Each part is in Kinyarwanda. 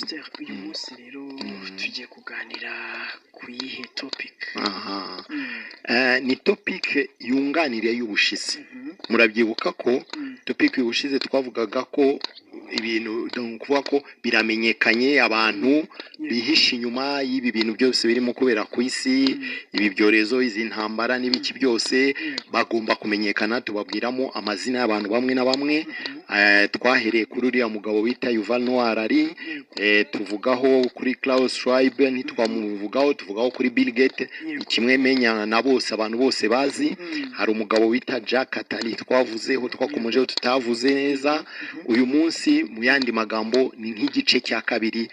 Pasteur, uyu munsi rero tugiye kuganira ku yihe topic? Aha. Ni topic yunganira y'ubushize. Murabyibuka ko topic y'ubushize twavugaga ko ibintu, donc kuvuga ko biramenyekanye, abantu bihishe inyuma y'ibi bintu byose birimo kubera ku isi, ibi byorezo, izi ntambara n'ibiki byose, bagomba kumenyekana. Tubabwiramo amazina y'abantu bamwe na bamwe. Twahereye kuri uriya mugabo bita Yuval Noah Harari, tuvugaho kuri Klaus Schwab, ntitwamuvugaho, tuvugaho kuri Bill Gates, kimwe menya na bose, abantu bose bazi. Hari umugabo wita Jack Attali twavuzeho, twakomejeho, tutavuze neza. Uyu munsi, mu yandi magambo, ni nk'igice cya kabiri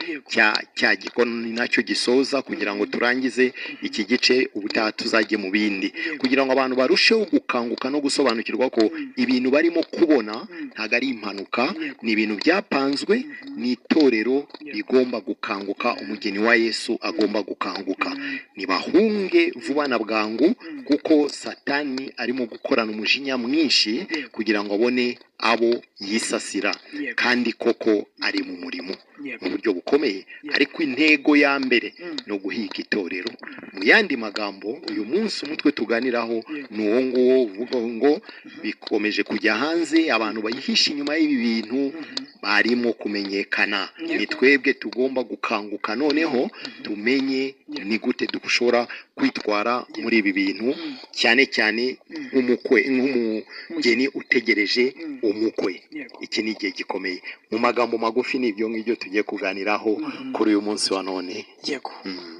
cya gikoni nacyo gisoza, kugira ngo turangize iki gice, ubutaha tuzajye mu bindi, kugira ngo abantu barusheho gukanguka no gusobanukirwa ko ibintu barimo kubona ntabwo ari impanuka, ni ibintu byapanzwe. Ni itorero rigomba gukanguka, umugeni wa Yesu agomba gukanguka. Nibahunge vuba na bwangu, kuko Satani arimo gukorana umujinya mwinshi kugira ngo abone abo yisasira, kandi koko ari mu murimo mu buryo bukomeye, ariko intego ya mbere ni uguhiga itorero. Mu yandi magambo, uyu munsi umutwe tuganiraho ni uwo nguwo uvuga ngo bikomeje kujya hanze, abantu bayihishe inyuma y'ibi bintu barimo kumenyekana. Ni twebwe tugomba gukanguka, noneho tumenye ni gute dushobora kwitwara muri ibi bintu, cyane cyane nk'umukwe, nk'umugeni utegereje umukwe. Iki ni igihe gikomeye. Mu magambo magufi, ni ibyo ngibyo tugiye kuganiraho kuri uyu munsi wa none. Yego.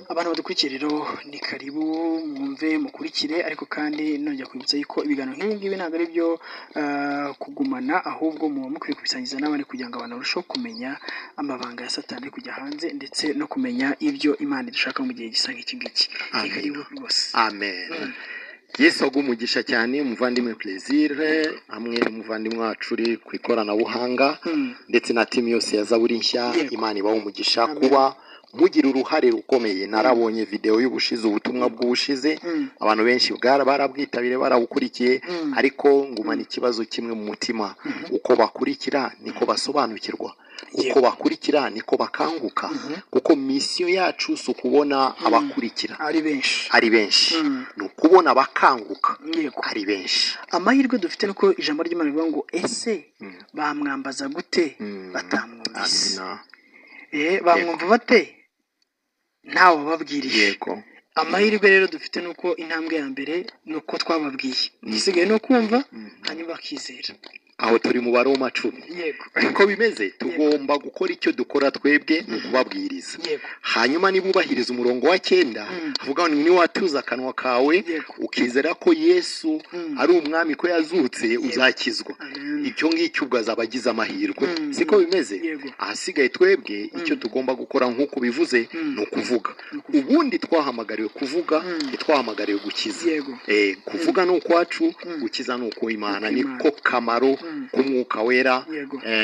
Abantu badukurikiye rero, ni karibu mwumve, mukurikire, ariko kandi nongera kwibutsa yuko ibiganiro nk'ibi ngibi ntabwo ari byo kugumana, ahubwo muba mukwiye kubisangiza n'abandi kugira ngo abantu barusheho kumenya amabanga ya Satani ari kujya hanze, ndetse no kumenya ibyo Imana idushaka mu gihe gisa nk'iki ngiki. Ni Amen. karibu rwose. Amen. Yesu aguhe umugisha cyane, umuvandimwe Plaisir, hamwe n'umuvandimwe wacu uri ku ikoranabuhanga, ndetse na team yose ya Zaburi Nshya. Imana ibahe umugisha Amen. kuba mugira uruhare rukomeye. Narabonye video y'ubushize, ubutumwa bw'ubushize, abantu benshi barabwitabiriye, barabukurikiye, ariko ngumana ikibazo kimwe mu mutima: uko bakurikira niko basobanukirwa, uko bakurikira niko bakanguka, kuko mission yacu si ukubona abakurikira ari benshi ari benshi, ni ukubona abakanguka ari benshi. Amahirwe dufite nuko ijambo ry'Imana rivuga ngo: "Ese bamwambaza gute batamwumvise?" Amina. Bamwumva bate ntawe wababwirije? Amahirwe rero dufite ni uko intambwe ya mbere ni uko twababwiye, igisigaye ni ukumva, hanyuma bakizera. Aho turi mu Baroma 10. Niko bimeze, tugomba gukora icyo dukora twebwe, ni ukubabwiriza. Hanyuma niba ubahiriza umurongo wa 9, avuga ngo niwatuza akanwa kawe, ukizera ko Yesu ari umwami, ko yazutse, uzakizwa. Amen. Ibyo ngicyo ubwo azaba agize amahirwe. Siko bimeze? Yego. Ahasigaye twebwe icyo tugomba gukora, nk'uko bivuze, ni ukuvuga. Ni ukuvuga. Ubundi twahamagariwe kuvuga, ntitwahamagariwe gukiza. Kuvuga ni ukwacu, gukiza ni ukw'Imana. Ni ukw'Imana. Niko kamaro k'Umwuka Wera.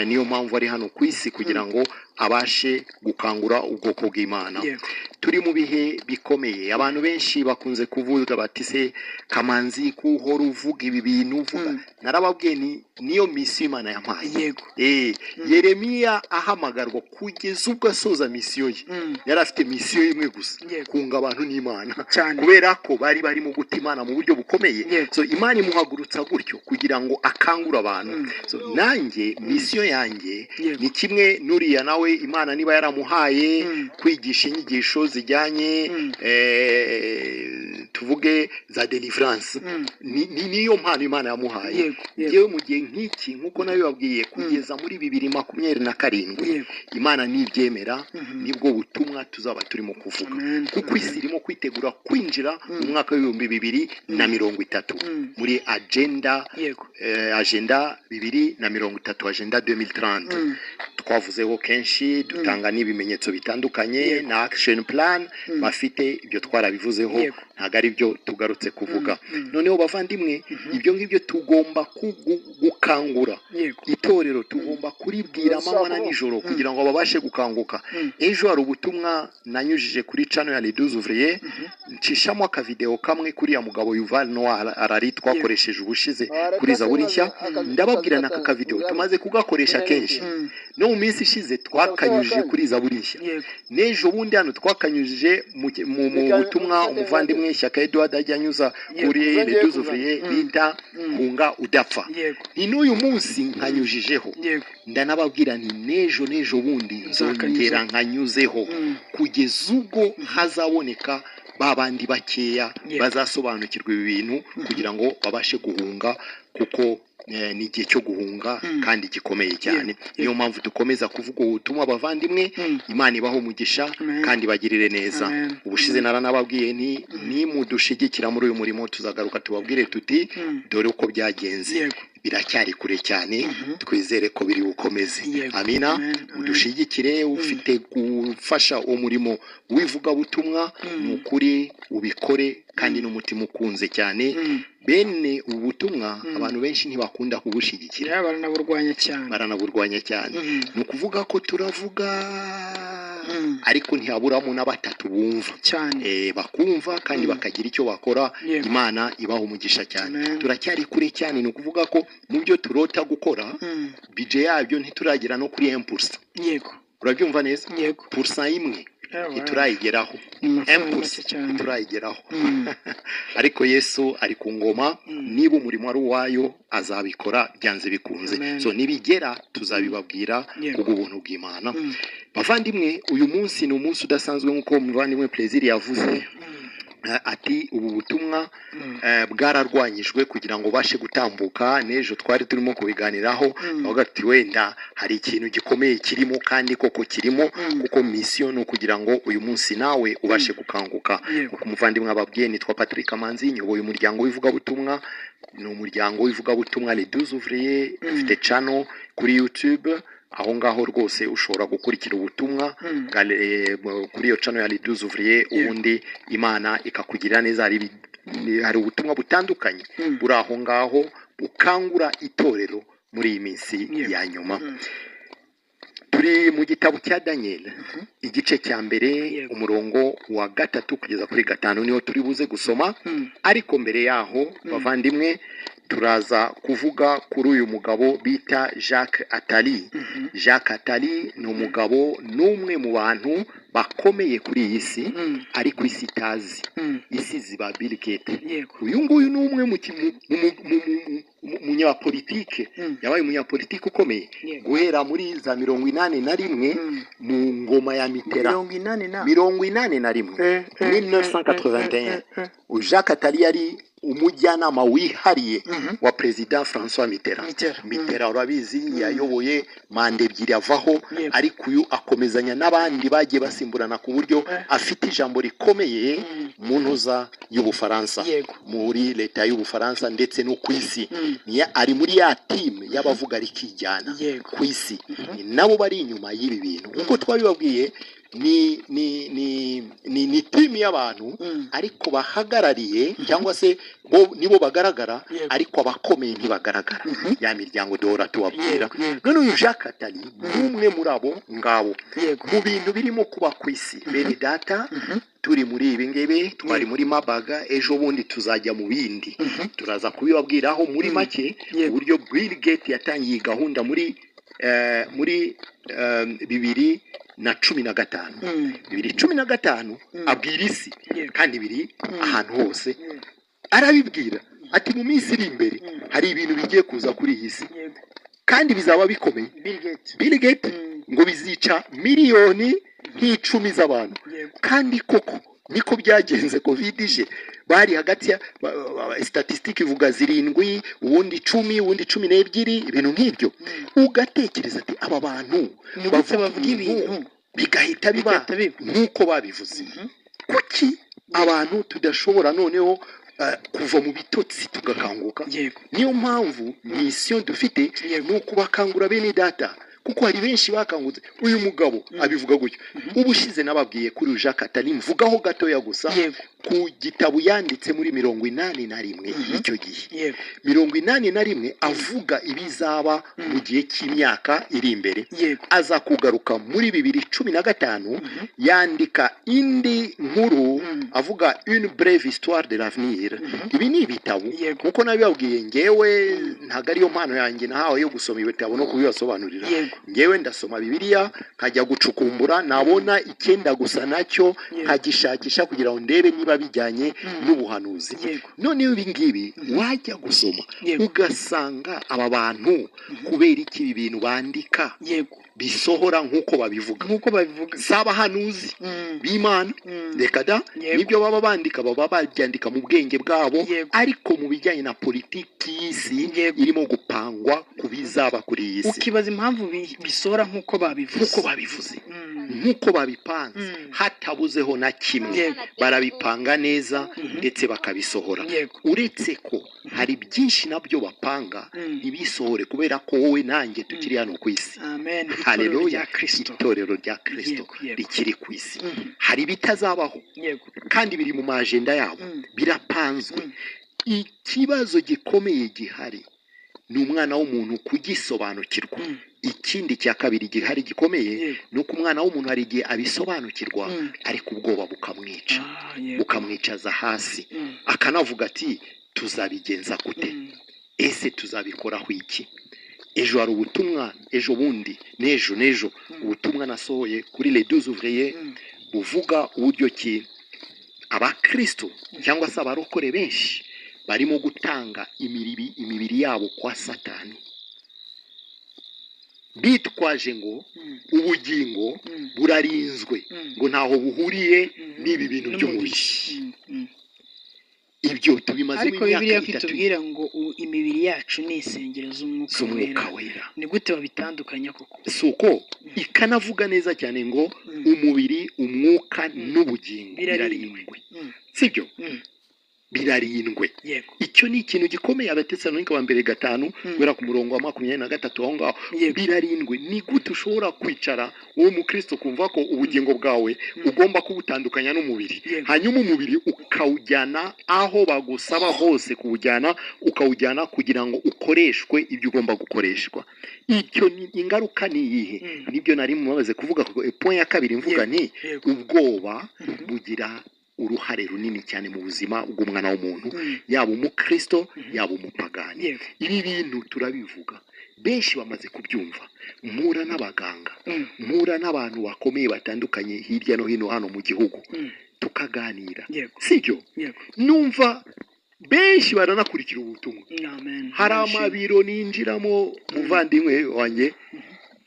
Niyo mpamvu ari hano ku isi, kugira ngo abashe gukangura ubwoko bw'Imana. Turi mu bihe bikomeye. Abantu benshi bakunze kuvuga bati: "Se Kamanzi, ko uhora uvuga ibi bintu uvuga?" Narababwiye ni niyo mission Imana yampaye. Yeremiya ahamagarwa kugeza ubwo asoza mission ye, yari afite mission imwe gusa: kunga abantu n'Imana, kubera ko bari barimo guta Imana mu buryo bukomeye. So Imana imuhagurutsa gutyo kugira ngo akangure abantu. So nanjye mission yanjye ni kimwe n'uriya nawe. Imana niba yaramuhaye kwigisha inyigisho zijyanye, tuvuge za deliverance, niyo mpano Imana yamuhaye. Yego yego Ngewe mu gihe nk'iki, nk'uko nabibabwiye, kugeza muri 2027, Imana nibyemera, nibwo butumwa tuzaba turimo kuvuga, Amen. kuko Amen. isi irimo kwitegura kwinjira mu mwaka w'2030 muri agenda, agenda 2030, agenda 2030. Twavuzeho kenshi, dutanga n'ibimenyetso bitandukanye na action plan bafite. Ibyo twarabivuzeho, ntabwo ari byo tugarutse kuvuga. Noneho bavandimwe, ibyo ngibyo tugomba gukangura itorero, tugomba kuribwira amanywa na nijoro kugira ngo babashe gukanguka. Ejo hari ubutumwa nanyujije kuri channel ya Les Douze Ouvriers. Nshishamo akavideo kamwe kuriya mugabo Yuval Noah Harari twakoresheje ubushize kuri Zaburi Nshya. Ndababwira n'aka kavideo tumaze kugakoresha kenshi, no mu minsi ishize twakanyujije kuri Zaburi Nshya, n'ejo bundi hano twakanyujije mu butumwa umuvandimwe Shyaka Edouard ajya anyuza kuri Les Douze Ouvriers bita Hunga Udapfa. Ni n'uyu munsi nkanyujijeho. Ndanababwira nti n'ejo bundi nzongera nkanyuzeho kugeza ubwo hazaboneka ba bandi bakeya bazasobanukirwa ibi bintu kugira ngo babashe guhunga, kuko ni igihe cyo guhunga kandi gikomeye cyane. Niyo mpamvu dukomeza kuvuga ubutumwa, bavandimwe. Imana ibaho umugisha kandi bagirire neza. Amen. Ubushize naranababwiye nti nimudushigikira muri uyu murimo, tuzagaruka tubabwire tuti dore uko byagenze. Biracyari kure cyane, twizere ko biri bukomeze. Amina. Amen. Amen. Udushigikire, ufite gufasha uwo murimo w'ivugabutumwa, ni ukuri ubikore kandi n'umutima ukunze cyane. Bene ubu butumwa abantu benshi ntibakunda kubushyigikira. Yeah, baranaburwanya cyane. Baranaburwanya cyane. Ni ukuvuga ko turavuga, ariko ntihaburamo na batatu bumva cyane. Bakumva kandi bakagira icyo bakora. Imana ibaha umugisha cyane. Amen. Turacyari kure cyane, ni ukuvuga ko mu byo turota gukora, budget yabyo ntituragera no kuri 1%. Urabyumva neza? Yego. 1% ntiturayigeraho. Ni amafaranga 1% make cyane. ntiturayigeraho, ariko Yesu ari ku ngoma. Niba umurimo ari uwayo, azabikora byanze bikunze. Amen. So nibigera tuzabibabwira kubw'ubuntu bw'Imana. Bavandimwe, uyu munsi ni umunsi udasanzwe, nk'uko umuvandimwe Plaisir yavuze. Ati ubu butumwa bwararwanyijwe kugira ngo ubashe gutambuka. N'ejo twari turimo kubiganiraho, avuga ati wenda hari ikintu gikomeye kirimo, kandi koko kirimo, kuko mission ni ukugira ngo uyu munsi nawe ubashe gukanguka. Uko umuvandimwe ababwiye, nitwa Patrick Kamanzi, nyoboye umuryango w'ivugabutumwa, ni umuryango w'ivugabutumwa Les Douze Ouvriers. Dufite channel kuri YouTube, aho ngaho rwose ushobora gukurikira ubutumwa kuri iyo channel ya Les Douze Ouvriers, ubundi Imana ikakugirira neza. Hari ubutumwa butandukanye buri aho ngaho bukangura itorero muri iyi minsi ya nyuma. Turi mu gitabo cya Daniel, igice cya mbere, umurongo wa 3 kugeza kuri 5 niho turi buze gusoma. Ariko mbere yaho, bavandimwe, turaza kuvuga kuri uyu mugabo bita Jacques Attali. Jacques Attali ni umugabo, n'umwe mu bantu bakomeye kuri iyi si, ariko isi itazi. Isi ziba Bill Gates. Uyu nguyu ni umwe mu ki- mu- mu- mu- mu- mu- munyapolitike, yabaye umunyapolitike ukomeye guhera muri za 81 mu ngoma ya Mitterrand. 80 na 81, 1981. Jacques Attali yari umujyanama wihariye wa Perezida François Mitterrand. Mitterrand. Mitterrand urabizi, yayoboye manda ebyiri avaho, ariko uyu akomezanya n'abandi bagiye basimburana ku buryo afite ijambo rikomeye mu ntuza y'Ubufaransa, muri leta y'Ubufaransa ndetse no ku isi. Ari muri ya team y'abavuga rikijyana ku isi. Ni nabo bari inyuma y'ibi bintu nk'uko twabibabwiye. Ni team y'abantu, ariko bahagarariye cyangwa se bo nibo bagaragara, ariko abakomeye ntibagaragara, ya miryango duhora tubabwira. Yego, yego. None uyu Jacques Attali ni umwe muri abo ngabo. Mu bintu birimo kuba ku isi, bene data, turi muri ibi ngibi, twari muri Mabaga, ejo bundi tuzajya mu bindi, turaza kubibabwiraho muri make uburyo Bill Gates yatangiye gahunda muri 2015. 2015 abwira isi, kandi biri ahantu hose, arabibwira ati mu minsi iri imbere hari ibintu bigiye kuza kuri iyi si kandi bizaba bikomeye. Bill Gates. Bill Gates ngo bizica miliyoni nk'icumi z'abantu. Kandi koko niko byagenze. Covid ije bari hagati ya statistique ivuga 7, ubundi 10, ubundi 12, ibintu nk'ibyo. Ugatekereza ati aba bantu Ni gute bavuga bavuga ibintu bigahita biba bigahita biba? nk'uko babivuze? Kuki abantu tudashobora noneho kuva mu bitotsi tugakanguka? Niyo mpamvu mission dufite ni ukubakangura, bene data. Kuko hari benshi bakangutse. Uyu mugabo abivuga gutyo. Ubushize nababwiye kuri Jacques Attali, mvugaho gatoya gusa ku gitabo yanditse muri 81, icyo gihe 81, avuga ibizaba mu gihe cy'imyaka iri imbere. Aza kugaruka muri 2015, yandika indi nkuru, avuga Une brève histoire de l'avenir. Ibi ni ibitabo, nkuko nabibabwiye, ngewe ntabwo ariyo mpano yanjye nahawe yo gusoma ibitabo no kubibasobanurira. Ngewe ndasoma Bibiliya, nkajya gucukumbura, nabona icyenda gusa nacyo nkagishakisha kugira ngo ndebe niba bijyanye n'ubuhanuzi. Noneho ibi ngibi wajya gusoma, ugasanga aba bantu, kubera iki ibi bintu bandika bisohora nk'uko babivuga? Nk'uko babivuga. Si abahanuzi b'Imana, reka da. Nibyo baba bandika, baba babyandika mu bwenge bwabo, ariko mu bijyanye na politiki y'isi irimo gupangwa ku bizaba kuri iyi si. Ukibaza impamvu bisohora nk'uko babivuze. Nk'uko babivuze, nk'uko babipanze, hatabuzeho na kimwe. Barabipanga neza, ndetse bakabisohora. Uretse ko hari byinshi nabyo bapanga ntibisohore, kubera ko wowe nanjye tukiri hano ku isi. Amen. Itorero Haleluya. rya Kristo. Itorero rya Kristo Yego, yego. rikiri ku isi. Hari ibitazabaho kandi biri mu ma agenda yabo, birapanzwe. Ikibazo gikomeye gihari ni umwana w'umuntu kugisobanukirwa. Ikindi cya kabiri gihari gikomeye ni uko umwana w'umuntu hari igihe abisobanukirwa, ariko ubwoba bukamwica, Ah, yego. bukamwicaza hasi, akanavuga ati: "Tuzabigenza gute? Ese tuzabikoraho iki?" Ejo hari ubutumwa, ejo bundi, n'ejo n'ejo, ubutumwa nasohoye kuri Les Douze Ouvriers, buvuga uburyo ki abakristo cyangwa se abarokore benshi barimo gutanga imibiri yabo kwa Satani, bitwaje ngo ubugingo burarinzwe, ngo ntaho buhuriye n'ibi bintu by'umubiri. Ibyo tubimazemo Ariko imyaka Bibiliya 3. itubwira ngo imibiri yacu ni insengero z'Umwuka Z'Umwuka Wera. Wera. Ni gute babitandukanya koko? Si uko ikanavuga neza cyane ngo umubiri, umwuka n'ubugingo Birarindwe. birarindwe, sibyo? Birarindwe. Icyo ni ikintu gikomeye. Abatesalonika wa mbere 5, guhera ku murongo wa 23, aho ngaho. Birarindwe. Ni gute ushobora kwicara wowe mukristo kumva ko ubugingo bwawe ugomba kubutandukanya n'umubiri, hanyuma umubiri ukawujyana aho bagusaba hose kuwujyana, ukawujyana kugira ngo ukoreshwe ibyo ugomba gukoreshwa? Icyo ni ingaruka ni iyihe? Nibyo nari mumaze kuvuga ku point ya kabiri, mvuga nti ubwoba bugira uruhare runini cyane mu buzima bw'umwana w'umuntu, yaba umukristo, yaba umupagani. Ibi bintu turabivuga, benshi bamaze kubyumva. Mpura n'abaganga, mpura n'abantu bakomeye batandukanye hirya no hino hano mu gihugu, tukaganira, sibyo? Yego. Numva benshi baranakurikira ubutumwa. Amen. Hari Imana ishimwe. amabiro ninjiramo, muvandimwe wanjye,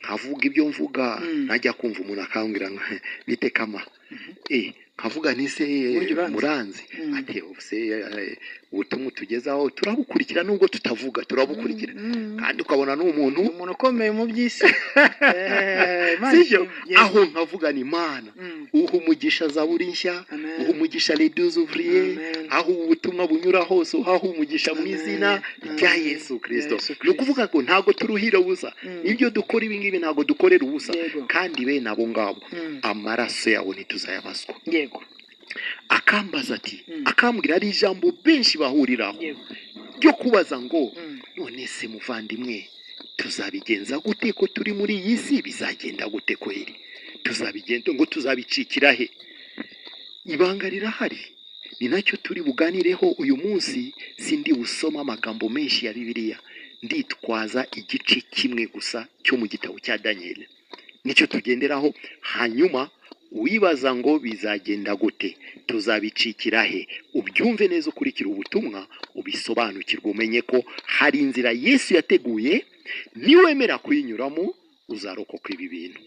nkavuga ibyo mvuga, najya kumva umuntu akambwira ngo: "Bite kama?" Nkavuga nti: "Se Burya uranzi?" Muranzi. Ati: "Se ubutumwa utugezaho turabukurikira, nubwo tutavuga turabukurikira." Kandi ukabona n'umuntu Ni umuntu ukomeye mu by'isi. Imana sibyo? ishimwe. Yego. Aho nkavuga ni: "Imana, uha umugisha Zaburi Nshya, Amen. uha umugisha Les Douze Ouvriers, Amen. aho ubu butumwa bunyura hose uhaha umugisha mu Amen. izina rya Amen. Yesu Kristo." Yesu Ni Kristo. ukuvuga ko ntabwo turuhira ubusa. Ibyo dukora ibi ngibi ntabwo dukorera ubusa. Kandi bene abo ngabo, amaraso yabo ntituzayabazwa. Akambaza ati, akambwira, ari ijambo benshi bahuriraho ryo kubaza ngo: "None se muvandimwe, tuzabigenza gute ko turi muri iyi si? Bizagenda gute kweri? Tuzabigenza ngo tuzabicikira he?" Ibanga rirahari, ni nacyo turi buganireho uyu munsi. Sindi busoma amagambo menshi ya Bibiliya, nditwaza igice kimwe gusa cyo mu gitabo cya Daniel, nicyo tugenderaho. Hanyuma wibaza ngo bizagenda gute, tuzabicikira he, ubyumve neza, ukurikire ubutumwa, ubisobanukirwe, umenye ko hari inzira Yesu yateguye. Niwemera kuyinyuramo uzarokoka ibi bintu,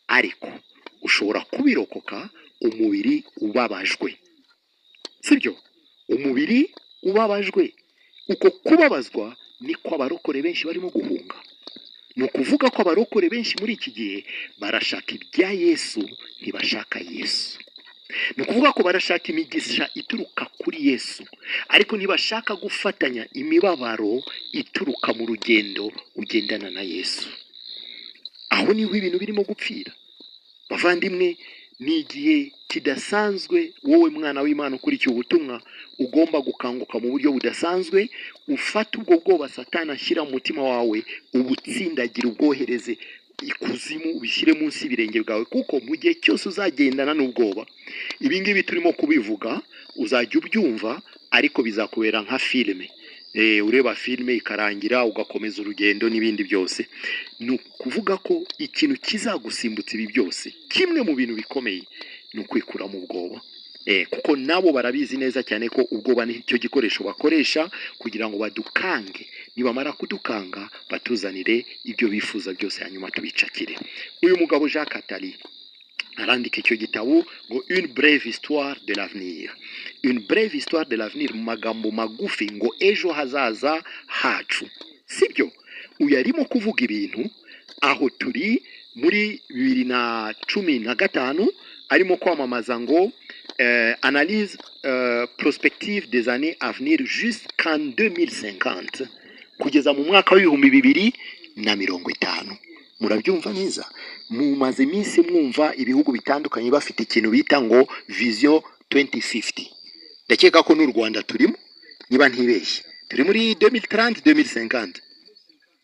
ariko ushobora kubirokoka umubiri ubabajwe, sibyo? Umubiri ubabajwe, uko kubabazwa niko abarokore benshi barimo guhunga. Ni ukuvuga ko abarokore benshi muri iki gihe barashaka ibya Yesu, ntibashaka Yesu. Ni ukuvuga ko barashaka imigisha ituruka kuri Yesu, ariko ntibashaka gufatanya imibabaro ituruka mu rugendo ugendana na Yesu. Aho niho ibintu birimo gupfira. Bavandimwe, ni igihe kidasanzwe. Wowe mwana w'Imana ukurikiye ubutumwa, ugomba gukanguka mu buryo budasanzwe, ufate ubwo bwoba Satani ashyira mu mutima wawe, ubutsindagira, ubwohereze ikuzimu, ubishyire munsi y'ibirenge bwawe, kuko mu gihe cyose uzagendana n'ubwoba, ibi ngibi turimo kubivuga uzajya ubyumva, ariko bizakubera nka filime. Ureba filime ikarangira, ugakomeza urugendo n'ibindi byose. Ni ukuvuga ko ikintu kizagusimbutsa ibi byose, kimwe mu bintu bikomeye, ni ukwikuramo ubwoba. Kuko nabo barabizi neza cyane ko ubwoba ni cyo gikoresho bakoresha kugira ngo badukange. Nibamara kudukanga, batuzanire ibyo bifuza byose, hanyuma tubicakire. Uyu mugabo Jacques Attali arandika icyo gitabo ngo "Une brève histoire de l'avenir". "Une brève histoire de l'avenir", mu magambo magufi ngo ejo hazaza hacu, sibyo? Uyu arimo kuvuga ibintu aho turi muri 2015, arimo kwamamaza ngo analyse prospective des années à venir jusqu'en 2050, kugeza mu mwaka w'2050. Murabyumva neza, mumaze iminsi mwumva ibihugu bitandukanye bafite ikintu bita ngo Vision 2050. Ndakeka ko n'u Rwanda turimo, niba ntibeshye turi muri 2030, 2050,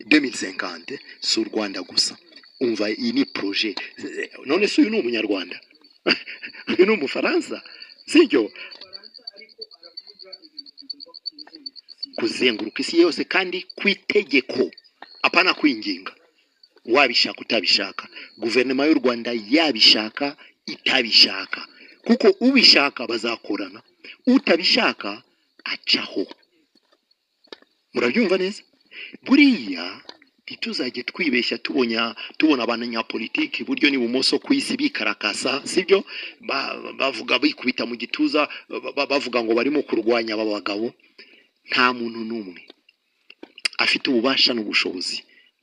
2050. Si u Rwanda gusa. Umva, iyi ni projet. None se uyu ni Umunyarwanda? Uyu ni Umufaransa, sibyo? Kuzenguruka isi yose, kandi ku itegeko, apana kwinginga, wabishaka utabishaka, guverinoma y'u Rwanda yabishaka itabishaka, kuko ubishaka bazakorana, utabishaka acaho. Murabyumva neza? Buriya ntituzajye twibeshya tubona tubona abanyapolitiki iburyo n'ibumoso ku isi bikarakasa, sibyo? Bavuga bikubita mu gituza, bavuga ngo barimo kurwanya aba bagabo. Nta muntu n'umwe afite ububasha n'ubushobozi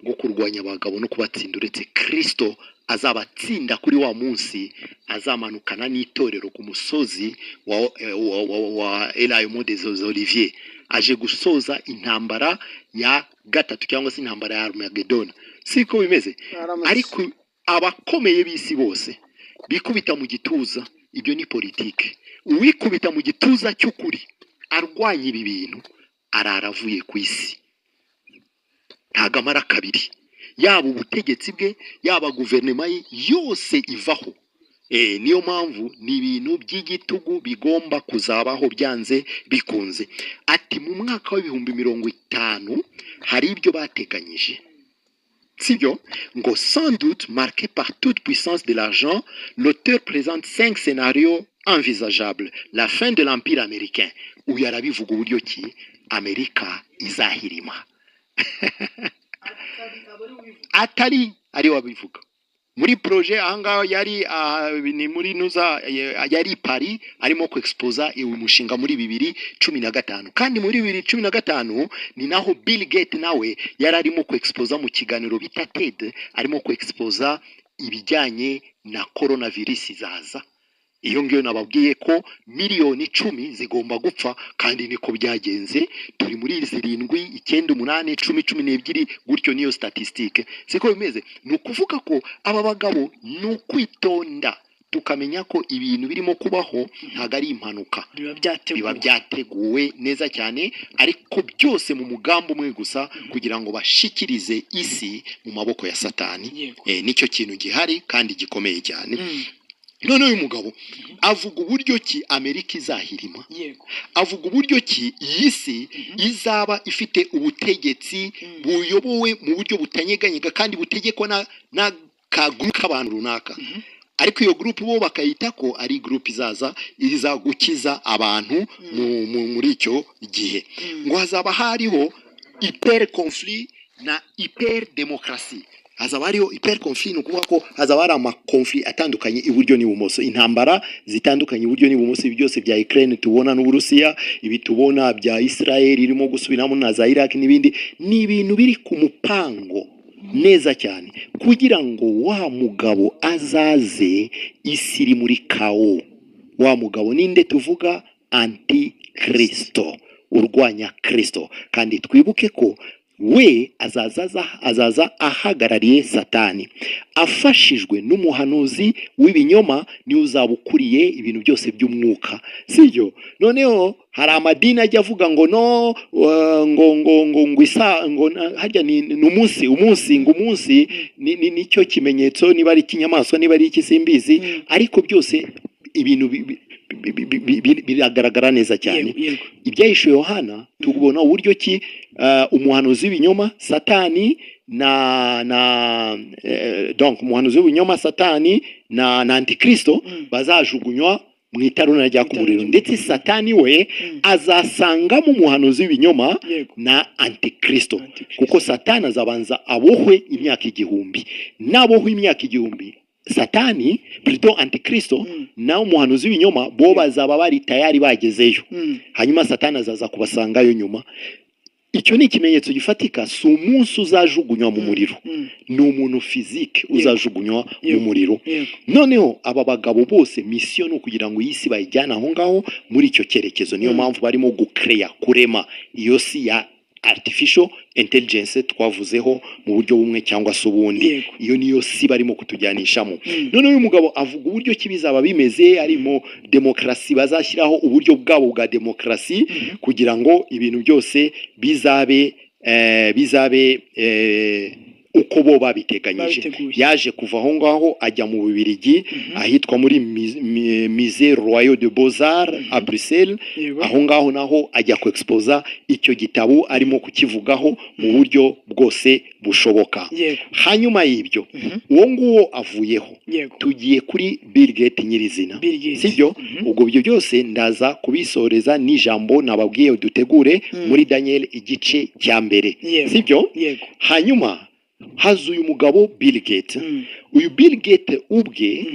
bwo kurwanya abagabo no kubatsinda uretse Kristo azabatsinda kuri wa munsi azamanukana n'itorero ku musozi wa Elayomo des Oliviers, aje gusoza intambara ya gatatu cyangwa se intambara ya Armageddon. Siko bimeze? Aramutse. Ariko abakomeye b'isi bose bikubita mu gituza, ibyo ni politike. Uwikubita mu gituza cy'ukuri arwanya ibi bintu arara avuye ku isi, ntago amara kabiri. Yaba ubutegetsi bwe, yaba guverinoma ye, yose ivaho. Niyo mpamvu ni ibintu by'igitugu bigomba kuzabaho byanze bikunze. Ati mu mwaka w'50,000 hari ibyo bateganyije, sibyo? Ngo sans doute marqué par toute puissance de l'argent, l'auteur présente cinq scénarios envisageables. La fin de l'empire américain. Uyu arabivuga uburyo ki Amerika izahirima. Atari ari wabivuga muri projet ahangaha yari ni muri nuza yari i Paris, arimo kwexposa uyu mushinga muri 2015. Kandi muri 2015 ni naho Bill Gates nawe yari arimo kwexposa mu kiganiro bita TED, arimo kwexposa ibijyanye na coronavirus izaza. Iyo ngiyo nababwiye ko miliyoni 10 zigomba gupfa, kandi niko byagenze. Turi muri 7, 9, 8, 10, 12 gutyo, niyo statistique, siko bimeze? Ni ukuvuga ko aba bagabo ni ukwitonda, tukamenya ko ibintu birimo kubaho ntabwo ari impanuka. Biba byateguwe. Biba byateguwe neza cyane, ariko byose mu mugambi umwe gusa, kugira ngo bashikirize isi mu maboko ya Satani. Nicyo kintu gihari kandi gikomeye cyane. None uyu mugabo avuga uburyo ki Amerika izahirima. Avuga uburyo ki iyi si izaba ifite ubutegetsi buyobowe mu buryo butanyeganyega kandi butegekwa n'akagroupe k'abantu runaka. Ariko iyo groupe bo bakayita ko ari groupe izaza iza gukiza abantu muri icyo gihe. Ngo hazaba hariho hyper conflit na hyper démocratie. Hazaba hariho hyper conflit, ni ukuvuga ko hazaba hari amaconflit atandukanye iburyo n'ibumoso, intambara zitandukanye iburyo n'ibumoso. Ibi byose bya Ukraine tubona n'Uburusiya, ibi tubona bya Israel irimo gusubiramo na za Iraq n'ibindi, ni ibintu biri ku mupango neza cyane kugira ngo wa mugabo azaze isi iri muri chaos. Wa mugabo ninde tuvuga? Antikristo, urwanya Kristo. Kandi twibuke ko We azaza ahagarariye Satani, afashijwe n'umuhanuzi w'ibinyoma, niwe uzaba ukuriye ibintu byose by'umwuka, sibyo? Noneho hari amadini ajya avuga ngo no ngo isa ngo harya ni umunsi ngo umunsi ni nicyo kimenyetso, niba ari ikinyamaswa, niba ari iki, simbizi. Ariko byose ibintu biragaragara neza cyane. yego yego Ibyahishuwe Yohana tubona uburyo ki umuhanuzi w'ibinyoma Satani na donc umuhanuzi w'ibinyoma Satani na Antikristo bazajugunywa mu itanura ryaka Itanura umuriro. ry'umuriro. Ndetse Satani we azasangamo umuhanuzi w'ibinyoma na Antikristo. Antikristo. Kuko Satani azabanza abohwe imyaka 1000. Nabohwe imyaka 1000, Satani, plutôt Antikristo nawe umuhanuzi w'ibinyoma, bo bazaba bari tayari bagezeyo. Hanyuma Satani azaza kubasangayo nyuma. Icyo ni ikimenyetso gifatika. Si umunsi uzajugunywa mu muriro, ni umuntu physique uzajugunywa mu muriro. Noneho aba bagabo bose mission ni ukugira ngo iyi si bayijyane aho ngaho muri icyo cyerekezo. Niyo mpamvu barimo gukereya, kurema iyo si ya artificial intelligence twavuzeho mu buryo bumwe cyangwa se ubundi. Iyo niyo si barimo kutujyanishamo. Noneho uyu mugabo avuga uburyo ki bizaba bimeze, harimo demokarasi, bazashyiraho uburyo bwabo bwa demokarasi kugira ngo ibintu byose bizabe uko bo babiteganyije. Babiteguye. Yaje kuva aho ngaho ajya mu Bubiligi, ahitwa muri Musée Royal de Beaux-Arts à Bruxelles. Aho ngaho naho ajya ku exposa icyo gitabo, arimo kukivugaho mu buryo bwose bushoboka. Hanyuma y'ibyo, uwo nguwo avuyeho, tugiye kuri Bill Gates nyirizina. Bill Gates. Sibyo? Ubwo ibyo byose ndaza kubisoreza n'ijambo nababwiye dutegure muri Daniel igice cya mbere. Sibyo? Yego. Hanyuma haza uyu mugabo Bill Gates. Uyu Bill Gates ubwe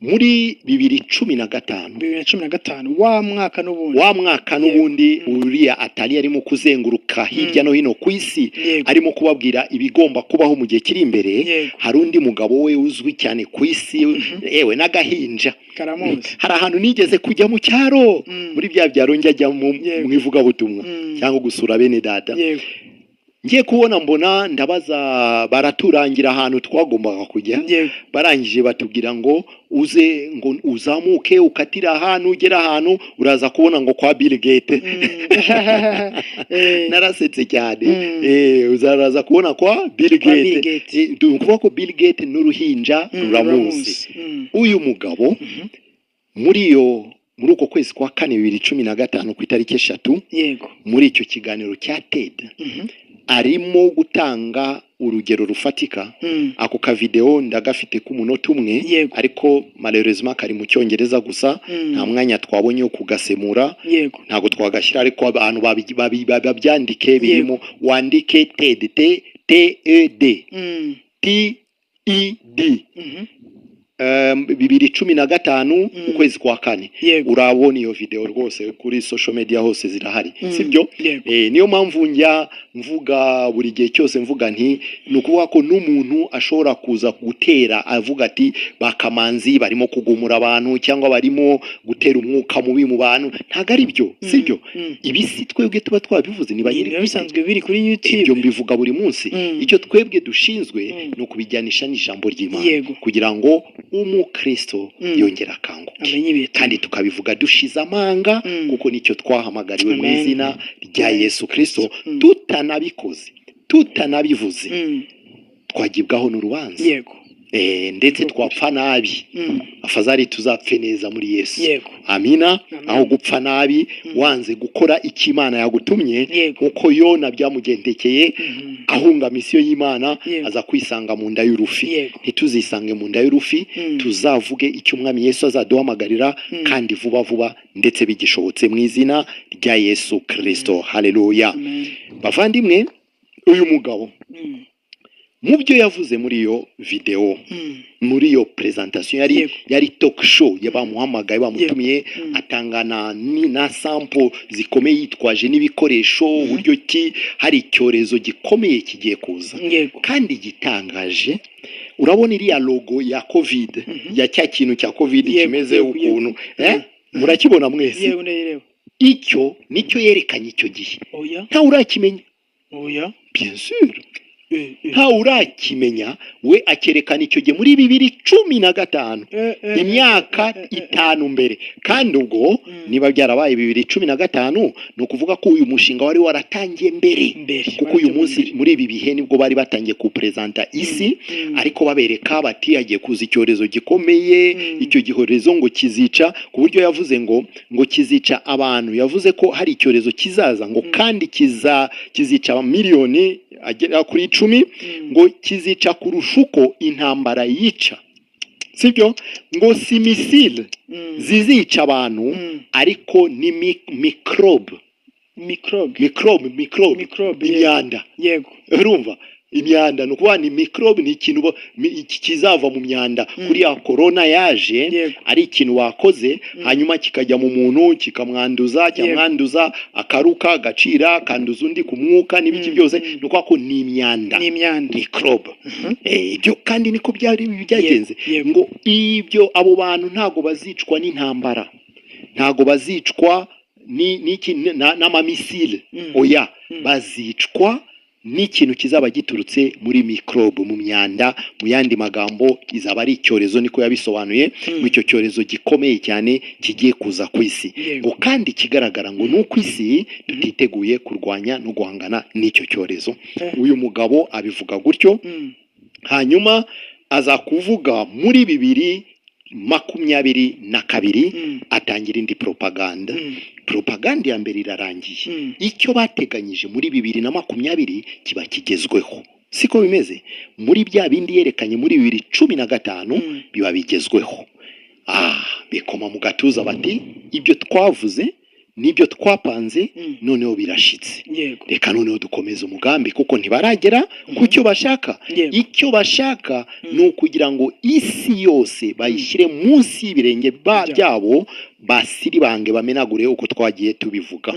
muri 2015, 2015, wa mwaka n'ubundi. Wa mwaka n'ubundi, uriya atari arimo kuzenguruka hirya no hino ku isi, arimo kubabwira ibigomba kubaho mu gihe kiri imbere. Hari undi mugabo we uzwi cyane ku isi, yewe n'agahinja Karamuzi. Hari ahantu nigeze kujya mu cyaro, muri bya byaro njya mu mu ivugabutumwa cyangwa gusura bene data. Ngiye kubona mbona ndabaza, baraturangira ahantu twagombaga kujya. Barangije batubwira ngo uze, ngo uzamuke ukatire ahantu, ugera ahantu uraza kubona ngo kwa Bill Gates. Narasetse cyane. Uzaraza kubona kwa Bill Kwa Bill Gates. Gates. Ni ukuvuga ko Bill Gates n'uruhinja ruramuzi. Ruramuzi. Uyu mugabo muri uko kwezi kwa kane 2015, ku itariki 3, muri icyo kiganiro cya TED, arimo gutanga urugero rufatika. Ako kavideo ndagafite k'umunota umwe, ariko malheureusement kari mu Cyongereza gusa. Nta mwanya twabonye wo kugasemura, ntabwo twagashyira, ariko abantu babyandike, birimo. Wandike TED, T T E D, T E D, 2015, ukwezi kwa kane. Urabona iyo video rwose kuri social media hose zirahari. Sibyo? Yego. Niyo mpamvu njya mvuga buri gihe cyose, mvuga nti ni ukuvuga ko n'umuntu ashobora kuza gutera avuga ati bakamanzi barimo kugumura abantu cyangwa barimo gutera umwuka mubi mu bantu, ntabwo ari byo, sibyo? Ibi si twebwe tuba twabivuze, ni ba nyiri Biba bisanzwe biri kuri YouTube. Ibyo mbivuga buri munsi. Icyo twebwe dushinzwe ni ukubijyanisha n'ijambo ry'Imana kugira ngo umukristo yongere akanguke, Amenye ibihe. kandi tukabivuga dushize amanga, kuko nicyo twahamagariwe mu Amen. izina rya Yesu Kristo. Tutanabikoze, tutanabivuze, twagibwaho n'urubanza. Ndetse twapfa nabi. Afazari tuzapfe neza muri Yesu. Amina. Amen. Aho gupfa nabi wanze gukora icyo Imana yagutumye, nkuko Yona byamugendekeye, ahunga mission y'Imana, aza kwisanga mu nda y'urufi. Ntituzisange mu nda y'urufi. Tuzavuge icyo Umwami Yesu azaduhamagarira, kandi vuba vuba ndetse bigishobotse, mu izina rya Yesu Kristo. Haleluya. Amen. Bavandimwe, uyu mugabo mu byo yavuze muri iyo video, muri iyo presentation yari yari talk show, bamuhamagaye, bamutumiye, atanga na sample zikomeye, yitwaje n'ibikoresho, uburyo ki hari icyorezo gikomeye kigiye kuza. Kandi igitangaje, urabona iriya logo ya COVID, ya cya kintu cya COVID kimeze ukuntu, murakibona mwese? Yego, ndayireba. Icyo nicyo yerekanye icyo gihe. Oya. Ntawe urakimenya. Oya. Bien sûr. Ntawe urakimenya. We akerekana icyo gihe muri 2015, imyaka 5 mbere. Kandi ubwo niba byarabaye 2015, ni ukuvuga ko uyu mushinga wari waratangiye mbere, mbere, kuko uyu munsi mbere. Muri ibi bihe nibwo bari batangiye kuperezanta isi, ariko babereka bati hagiye kuza icyorezo gikomeye. Icyo gihореzo ngo kizica, ku buryo yavuze ngo kizica abantu. Yavuze ko hari icyorezo kizaza ngo kandi kizica miliyoni agera kuri 10, ngo kizica kurusha uko intambara yica, sibyo? Ngo si missile zizica abantu, ariko ni microbe. Microbe. Microbe, microbe. Microbe, yego. Imyanda. Urumva, imyanda, ni ukuvuga ni microbe, ni ikintu iki kizava mu myanda. Kuriya corona yaje ari ikintu wakoze, hanyuma kikajya mu muntu, kikamwanduza, cyamwanduza akaruka, agacira, akanduza undi ku mwuka n'ibiki byose. Ni ukuvuga ko ni imyanda. Ni imyanda. Microbe. Ibyo kandi niko byari byagenze. Yego. Ngo ibyo abo bantu ntago bazicwa n'intambara, ntago bazicwa n'iki n'ama missile. Oya, bazicwa n'ikintu kizaba giturutse muri microbe, mu myanda. Mu yandi magambo, izaba ari icyorezo, niko yabisobanuye. Ngo icyo cyorezo gikomeye cyane kigiye kuza ku isi, ngo kandi ikigaragara ngo ni uko isi tutiteguye kurwanya no guhangana n'icyo cyorezo. Uyu mugabo abivuga gutyo. Hanyuma aza kuvuga muri 2022, atangira indi propaganda. Propaganda ya mbere irarangiye. Icyo bateganyije muri 2020 kiba kigezweho, siko bimeze? Muri bya bindi yerekanye muri 2015, biba bigezweho. Bikoma mu gatuza bati ibyo twavuze n'ibyo twapanze noneho birashitse. Reka noneho dukomeze umugambi, kuko ntibaragera ku cyo bashaka. Icyo bashaka ni ukugira ngo isi yose bayishyire munsi y'ibirenge Byabo. byabo, basiribange, bamenagure, uko twagiye tubivuga.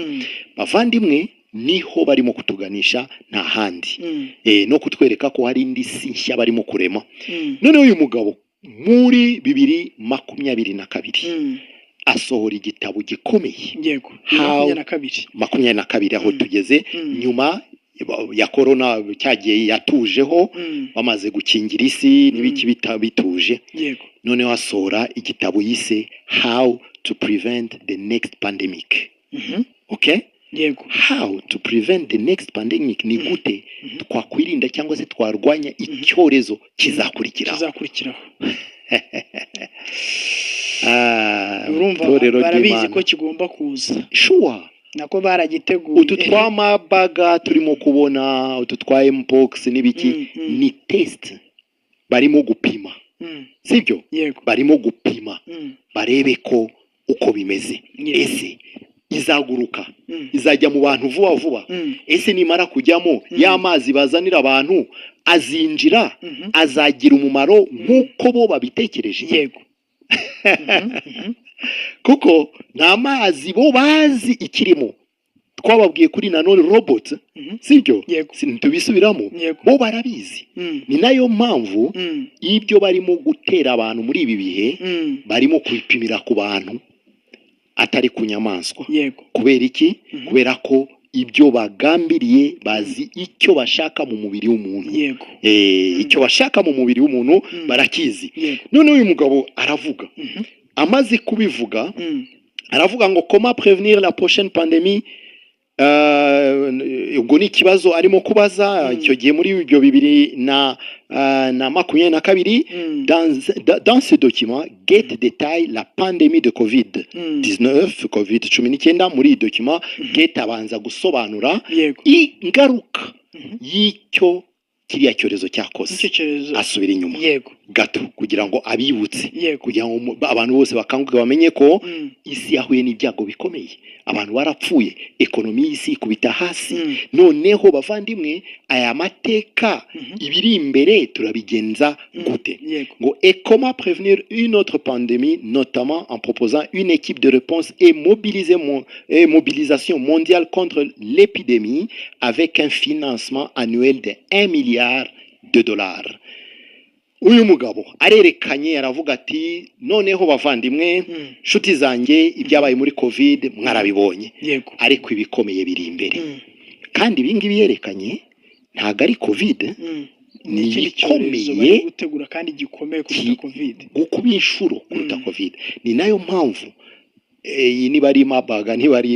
Bavandimwe, niho barimo kutuganisha, nta handi. No kutwereka ko hari indi si nshya barimo kurema. Noneho uyu mugabo muri 2022 asohora igitabo gikomeye. 22. 22, aho tugeze nyuma ya korona, cyagiye yatujeho, bamaze gukingira isi n'ibiki, bituje. Noneho asohora igitabo yise "How to Prevent the Next Pandemic". Okay? Yego. "How to Prevent the Next Pandemic", ni gute twakwirinda cyangwa se twarwanya icyorezo kizakurikiraho. Kizakurikiraho. Ah, Urumva, itorero barabizi ry'Imana. ko kigomba kuza. Sure. Nako baragiteguye. Utu twa Marburg turimo kubona, utu twa mpox n'ibiki, ni test barimo gupima, sibyo? Yego. Barimo gupima barebe ko uko bimeze. Ese izaguruka, izajya mu bantu vuba vuba? Ese nimara kujyamo, ya mazi bazanira abantu azinjira, azagira umumaro nk'uko bo babitekereje? Yego. Kuko nta mazi bo bazi ikirimo. Twababwiye kuri nanone robot, sibyo? Yego. Tubisubiramo. Yego. Bo barabizi. Ni nayo mpamvu ibyo barimo gutera abantu muri ibi bihe, barimo kubipimira ku bantu, atari ku nyamaswa. Kubera iki? Kubera ko ibyo bagambiriye, bazi icyo bashaka mu mubiri w'umuntu. Icyo bashaka mu mubiri w'umuntu barakizi. Noneho uyu mugabo aravuga, amaze kubivuga, aravuga ngo "Comment prévenir la prochaine pandémie?" Ubwo ni ikibazo arimo kubaza icyo gihe muri ibyo bibiri na 22. Dans ce document, Gates détaille la pandémie de Covid 19, Covid 19. Muri iyi document, Gates abanza gusobanura ingaruka y'icyo kiriya cyorezo cyakoze. Icyo cyorezo. Asubira inyuma gato kugira ngo abibutse, kugira ngo abantu bose bakanguke, bamenye ko isi yahuye n'ibyago bikomeye, abantu barapfuye, économie y'isi ikubita hasi. Noneho bavandimwe, aya mateka, ibiri imbere turabigenza gute? Ngo "Et comment prévenir une autre pandémie, notamment en proposant une équipe de réponse et mobilisation mondiale contre l'épidémie avec un financement annuel de 1 milliard de dollars." Uyu mugabo arerekanye, aravuga ati noneho bavandimwe, nshuti zanjye, ibyabaye muri Covid mwarabibonye, ariko ibikomeye biri imbere. Kandi ibi ngibi yerekanye ntabwo ari COVID. Ni Ni ikindi cyorezo igikomeye bari gutegura kandi gikomeye kuruta COVID. Gukuba inshuro kuruta COVID. Ni nayo mpamvu iyi niba ari Marburg, niba ari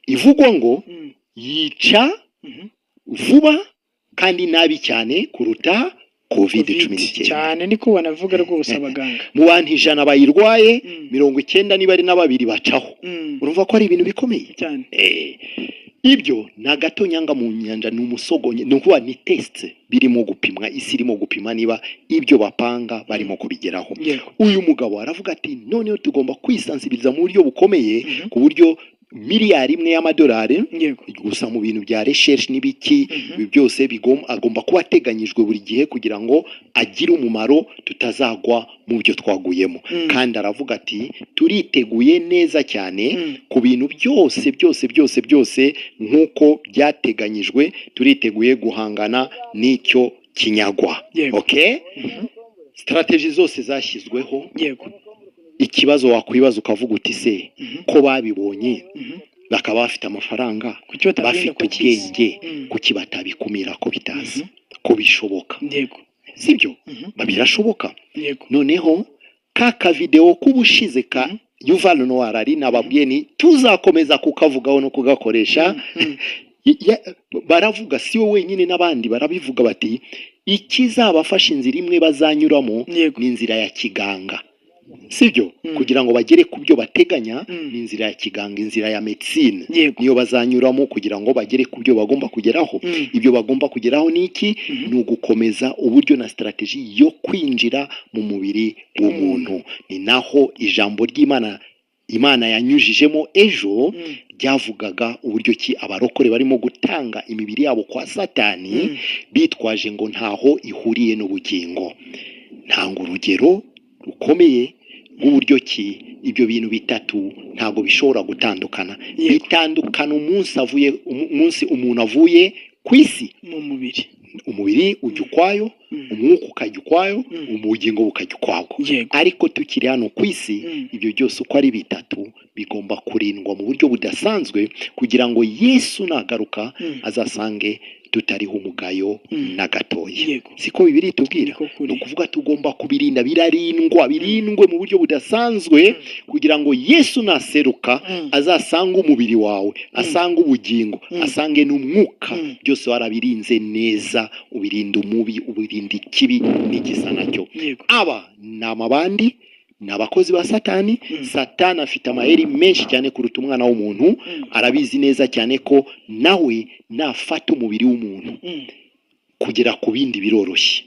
ivugwa ngo yica vuba kandi nabi cyane kuruta COVID COVID 19. Cyane, niko banavuga rwose abaganga. Mu bantu 100 bayirwaye, 92 bacaho. Urumva ko ari ibintu bikomeye. Cyane. Ibyo ni agatonyanga mu nyanja, ni umusogonye, ni ukuvuga ni test birimo gupimwa, isi irimo gupima niba ibyo bapanga barimo kubigeraho. Uyu mugabo aravuga ati noneho tugomba kwisansibiriza mu buryo bukomeye, ku buryo miliyari 1 y'amadolari gusa mu bintu bya recherche n'ibiki, ibi byose agomba kuba ateganyijwe buri gihe kugira ngo agire umumaro, tutazagwa mu byo twaguyemo. Kandi aravuga ati turiteguye neza cyane ku bintu byose byose byose byose nk'uko byateganyijwe, turiteguye guhangana n'icyo kinyagwa. Okay, strategy zose zashyizweho. Ikibazo wakwibaza ukavuga uti se ko babibonye, bakaba bafite amafaranga, Kuki batabirinda bafite ko kiza? ubwenge, kuki batabikumira ko bitaza, ko bishoboka? Sibyo? Birashoboka. Noneho ka kavideo k'ubushize ka Yuval Noah Harari nababwiye ni tuzakomeza kukavugaho no kugakoresha. Baravuga, si we wenyine, n'abandi barabivuga, bati ikizabafasha, inzira imwe bazanyuramo ni inzira ya kiganga, sibyo? Kugira ngo bagere ku byo bateganya, ni inzira ya kiganga, inzira ya medicine, niyo bazanyuramo kugira ngo bagere ku byo bagomba kugeraho. Ibyo bagomba kugeraho ni iki? Ni ugukomeza uburyo na strategy yo kwinjira mu mubiri w'umuntu. Ni naho ijambo ry'Imana Imana yanyujijemo ejo ryavugaga uburyo ki abarokore barimo gutanga imibiri yabo kwa Satani, bitwaje ngo ntaho ihuriye n'ubugingo. Ntanga urugero rukomeye rw'uburyo ki ibyo bintu bitatu ntabwo bishobora gutandukana. Bitandukana umunsi avuye, umunsi umuntu avuye ku isi. Mu mubiri. Umubiri ujya ukwayo, umwuka ukajya ukwayo, ubugingo bukajya ukwabwo. Ariko tukiri hano ku isi, ibyo byose uko ari bitatu bigomba kurindwa mu buryo budasanzwe kugira ngo Yesu nagaruka azasange tutariho umugayo na gatoya. Siko Bibiliya itubwira? Niko kuri. Ni ukuvuga tugomba kubirinda, birarindwa, birindwe mu buryo budasanzwe kugira ngo Yesu naseruka azasange umubiri wawe, asange ubugingo, asange n'umwuka, byose warabirinze neza, ubirinda umubi, ubirinda ikibi n'igisa nacyo. Aba ni amabandi, ni abakozi ba Satani. Satani afite amayeri menshi cyane kuruta umwana w'umuntu. Arabizi neza cyane ko nawe nafata umubiri w'umuntu, kugera ku bindi biroroshye.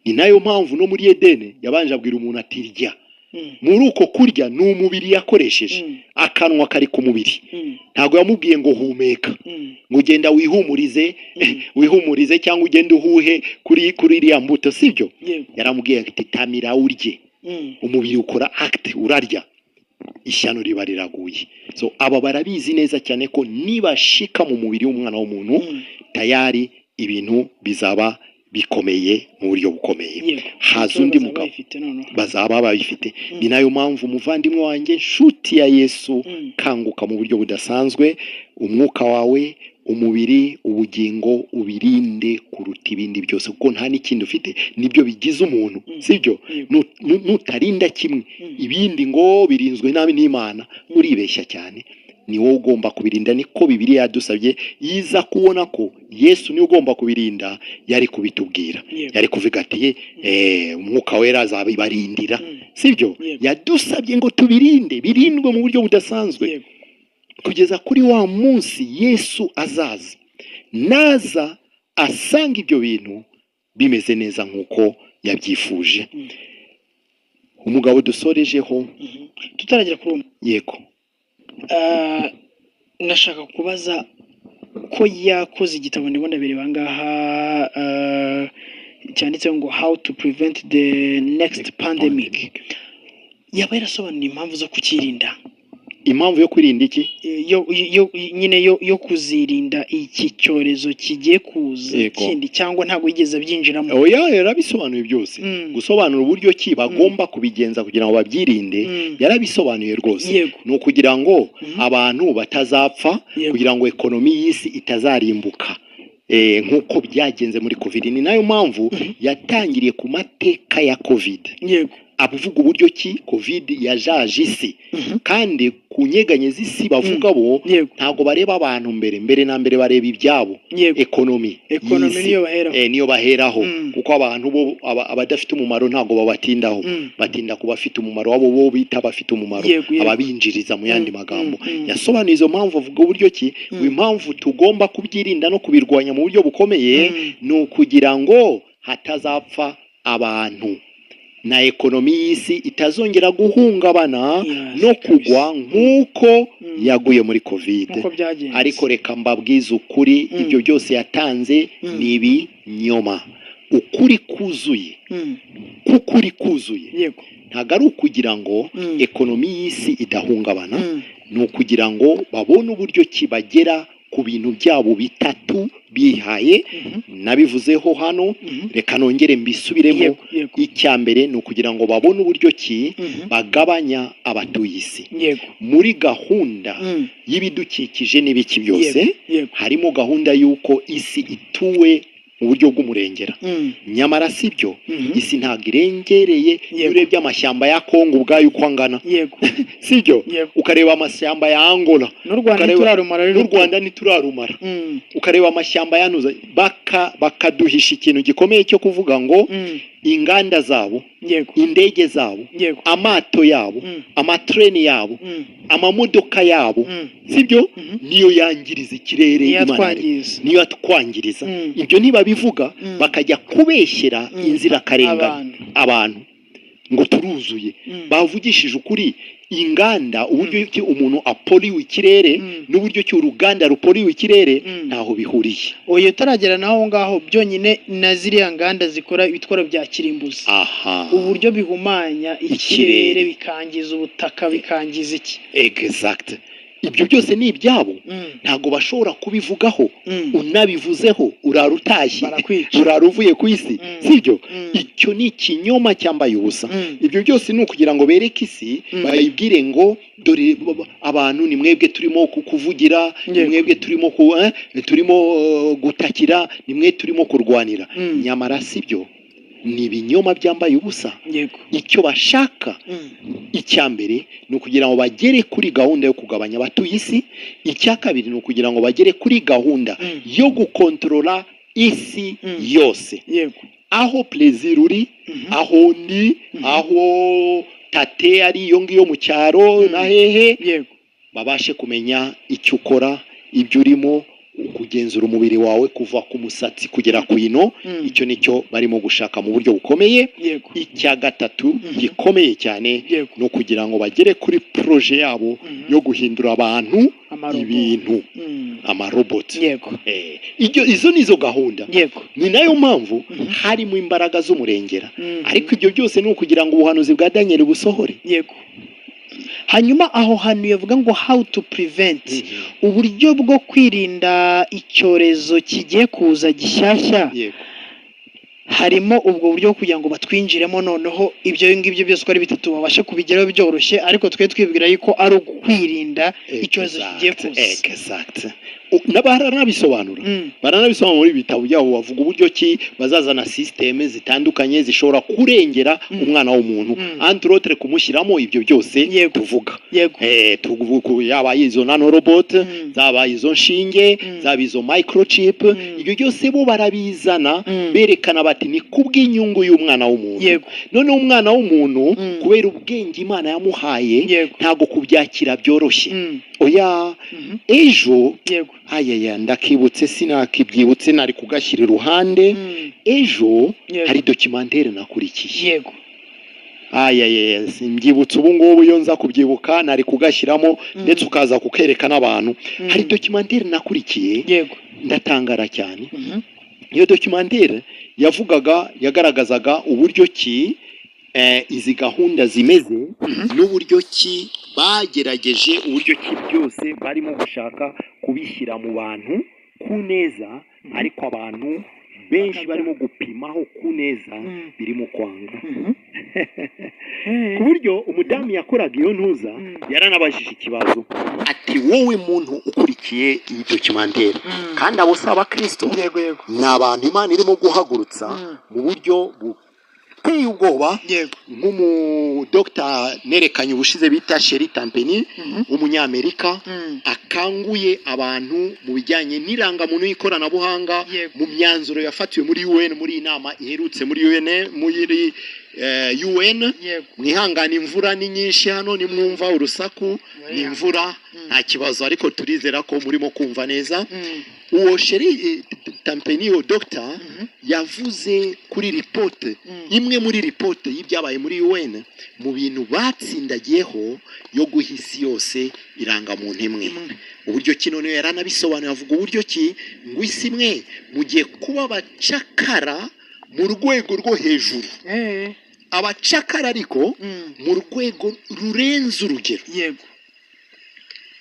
Ni nayo mpamvu no muri Edene yabanje abwira umuntu ati rya. Muri uko kurya ni umubiri yakoresheje, akanwa kari ku mubiri. Ntabwo yamubwiye ngo humeka, ngo ugenda wihumurize, wihumurize cyangwa ugende uhuhe kuri iriya mbuto, sibyo? Yaramubwiye ati tamira urye. Umubiri ukora act, urarya, ishyano riba riraguye. So aba barabizi neza cyane ko nibashika mu mubiri w'umwana w'umuntu, tayari ibintu bizaba bikomeye mu buryo bukomeye. Haza undi Bazaba mugabo. bayifite noneho. Bazaba bayifite. Ni nayo mpamvu, umuvandimwe wanjye, nshuti ya Yesu, kanguka mu buryo budasanzwe. Umwuka wawe, umubiri, ubugingo ubirinde kuruta ibindi byose, kuko nta n'ikindi ufite, nibyo bigize umuntu, sibyo? Yego. Nutarinda kimwe, ibindi ngo birinzwe nabi n'Imana, uribeshya cyane. Ni wowe ugomba kubirinda, niko Bibiliya yadusabye. Yiza kubona ko Yesu niwe ugomba kubirinda, yari kubitubwira, yari kuvuga ati Umwuka Wera azabibarindira, sibyo? Yego. Yadusabye ngo tubirinde, birindwe mu buryo budasanzwe, kugeza kuri wa munsi Yesu azaza. Naza asanga ibyo bintu bimeze neza nk'uko yabyifuje. Umugabo dusorejeho. Tutaragera kuri uwo, Yego. Ndashaka kubaza ko yakoze igitabo, ndimo ndabireba ngaha, cyanditseho ngo "How to prevent the next pandemic". Yaba yarasobanuye impamvu zo kukirinda? Impamvu yo kwirinda iki? Yo nyine yo kuzirinda iki cyorezo kigiye kuza kindi, cyangwa ntabwo yigeze abyinjiramo? Oya, yarabisobanuye byose. Gusobanura uburyo ki bagomba kubigenza kugira ngo babyirinde, yarabisobanuye rwose. Ni ukugira ngo abantu batazapfa, kugira ngo économie y'isi itazarimbuka nk'uko byagenze muri COVID. Ni nayo mpamvu yatangiriye ku mateka ya COVID, avuga uburyo ki COVID yajaje isi, kandi ku nyeganye z'isi bavuga bo, ntabwo bareba abantu mbere mbere na mbere, bareba ibyabo, économie Économie y'isi. Niyo baheraho. Niyo baheraho, kuko abantu bo abadafite umumaro ntabwo babatindaho, batinda ku bafite umumaro, abo bo bita abafite umumaro, Yego, yego. ababinjiriza mu yandi magambo. Yasobanuye izo mpamvu, avuga uburyo ki impamvu tugomba kubyirinda no kubirwanya mu buryo bukomeye, ni ukugira ngo hatazapfa abantu na économie y'isi itazongera guhungabana no kugwa nk'uko yaguye muri COVID. Nk'uko byagenze. Ariko reka mbabwize ukuri, ibyo byose yatanze ni ibinyoma. Ukuri kuzuye, k'ukuri kuzuye, ntabwo ari ukugira ngo économie y'isi idahungabana, ni ukugira ngo babone uburyo ki bagera ku bintu byabo bitatu bihaye. Nabivuzeho hano, reka nongere mbisubiremo. yego yego Icya mbere ni ukugira ngo babone uburyo ki bagabanya abatuye isi muri gahunda y'ibidukikije n'ibiki byose. Harimo gahunda y'uko isi ituwe mu buryo bw'umurengera, nyamara si byo. Isi ntabwo irengereye. Iyo urebye amashyamba ya Kongo ubwayo uko angana, si byo? Yego. Ukareba amashyamba ya Angola, N'u Rwanda ntiturarumara rero. N'u Rwanda ntiturarumara. Ukareba amashyamba yanuza, bakaduhisha ikintu gikomeye cyo kuvuga ngo inganda zabo, indege zabo, amato yabo, amatreni yabo, amamodoka yabo, sibyo? Niyo yangiriza ikirere Niyo Imana yaremye. atwangiza. Niyo atwangiriza. Ibyo ntibabivuga, bakajya kubeshyera inzirakarengane, Abantu. abantu ngo turuzuye. Bavugishije ukuri, inganda, uburyo ki umuntu apoliwe ikirere n'uburyo ki uruganda rupoliwe ikirere, ntaho bihuriye. Oya, utaragera naho ngaho, byonyine na ziriya nganda zikora ibitwaro bya kirimbuzi, uburyo bihumanya ikirere, Ikirere. bikangiza ubutaka, bikangiza iki. Exact, ibyo byose ni ibyabo, ntabwo bashobora kubivugaho. Unabivuzeho urara utashye, Barakwica. urara uvuye ku isi, sibyo? Icyo ni ikinyoma cyambaye ubusa. Ibyo byose ni ukugira ngo bereke isi, bayibwire ngo dore abantu, ni mwebwe turimo kuvugira, ni mwebwe turimo turimo gutakira, ni mwe turimo kurwanira. Nyamara sibyo, ni ibinyoma byambaye ubusa. Icyo bashaka, icya mbere ni ukugira ngo bagere kuri gahunda yo kugabanya abatuye isi. Icya kabiri ni ukugira ngo bagere kuri gahunda yo gukontorora isi yose, aho Plaisir uri, aho ndi, aho tate ari iyo ngiyo mu cyaro, na hehe, babashe kumenya icyo ukora, ibyo urimo, kugenzura umubiri wawe kuva ku musatsi kugera ku ino. Icyo nicyo barimo gushaka mu buryo bukomeye. Icya gatatu gikomeye cyane ni ukugira ngo bagere kuri projet yabo yo guhindura abantu Amarobo. ibintu, amaroboti. Izo ni zo gahunda. Ni nayo mpamvu harimo imbaraga z'umurengera. Ariko ibyo byose ni ukugira ngo ubuhanuzi bwa Daniel busohore. Yego. Hanyuma aho hantu yavuga ngo "how to prevent", uburyo bwo kwirinda icyorezo kigiye kuza gishyashya, harimo ubwo buryo kugira ngo batwinjiremo, noneho ibyo ngibyo byose uko ari bitatu babashe kubigeraho byoroshye, ariko twe twibwira yuko ari ukwirinda icyorezo kigiye kuza. Exact. Baranabisobanura, baranabisobanura muri bitabo byabo, bavuga uburyo ki bazazana système zitandukanye zishobora kurengera umwana w'umuntu, entre autres kumushyiramo ibyo byose tuvuga. Tuvuga yaba izo nanorobot, zaba izo nshinge, zaba izo microchip, ibyo byose bo barabizana, berekana bati ni kubw'inyungu y'umwana w'umuntu. Noneho umwana w'umuntu, kubera ubwenge Imana yamuhaye, ntabwo kubyakira byoroshye. Oya. Ejo, ayaya, ndakibutse, sinakibyibutse, nari kugashyira iruhande. Ejo hari documentaire nakurikiye. Ayaya, simbyibutse ubu ngubu, iyo nza kubyibuka nari kugashyiramo, ndetse ukaza kukereka n'abantu. Hari documentaire nakurikiye, ndatangara cyane. Iyo documentaire yavugaga, yagaragazaga uburyo ki izi gahunda zimeze n'uburyo ki bagerageje, uburyo ki byose barimo gushaka kubishyira mu bantu ku neza, ariko abantu benshi barimo gupimaho ku neza birimo kwanga, ku buryo umudamu yakoraga iyo ntuza yaranabajije ikibazo ati: "Wowe muntu ukurikiye iyi documentaire," kandi abo si abakristo, yego ni abantu Imana irimo guhagurutsa mu buryo buteye ubwoba, nk'umudogita nerekanye ubushize bita Sherry Tenpenny w'umunyamerika, akanguye abantu mu bijyanye n'irangamuntu y'ikoranabuhanga, mu myanzuro yafatiwe muri UN, muri iyi nama iherutse muri UN, muri UN. Mwihangane, imvura ni nyinshi hano, nimwumva urusaku ni imvura, nta kibazo, ariko turizera ko murimo kumva neza. Uwo Sherry Tenpenny, uwo dogita, yavuze kuri report imwe, muri report y'ibyabaye muri UN, mu bintu batsindagiyeho yo guha isi yose irangamuntu imwe, uburyo ki noneho yaranabisobanuye, avuga uburyo ki ngo isi imwe mugiye kuba abacakara mu rwego rwo hejuru, abacakara ariko mu rwego rurenze urugero.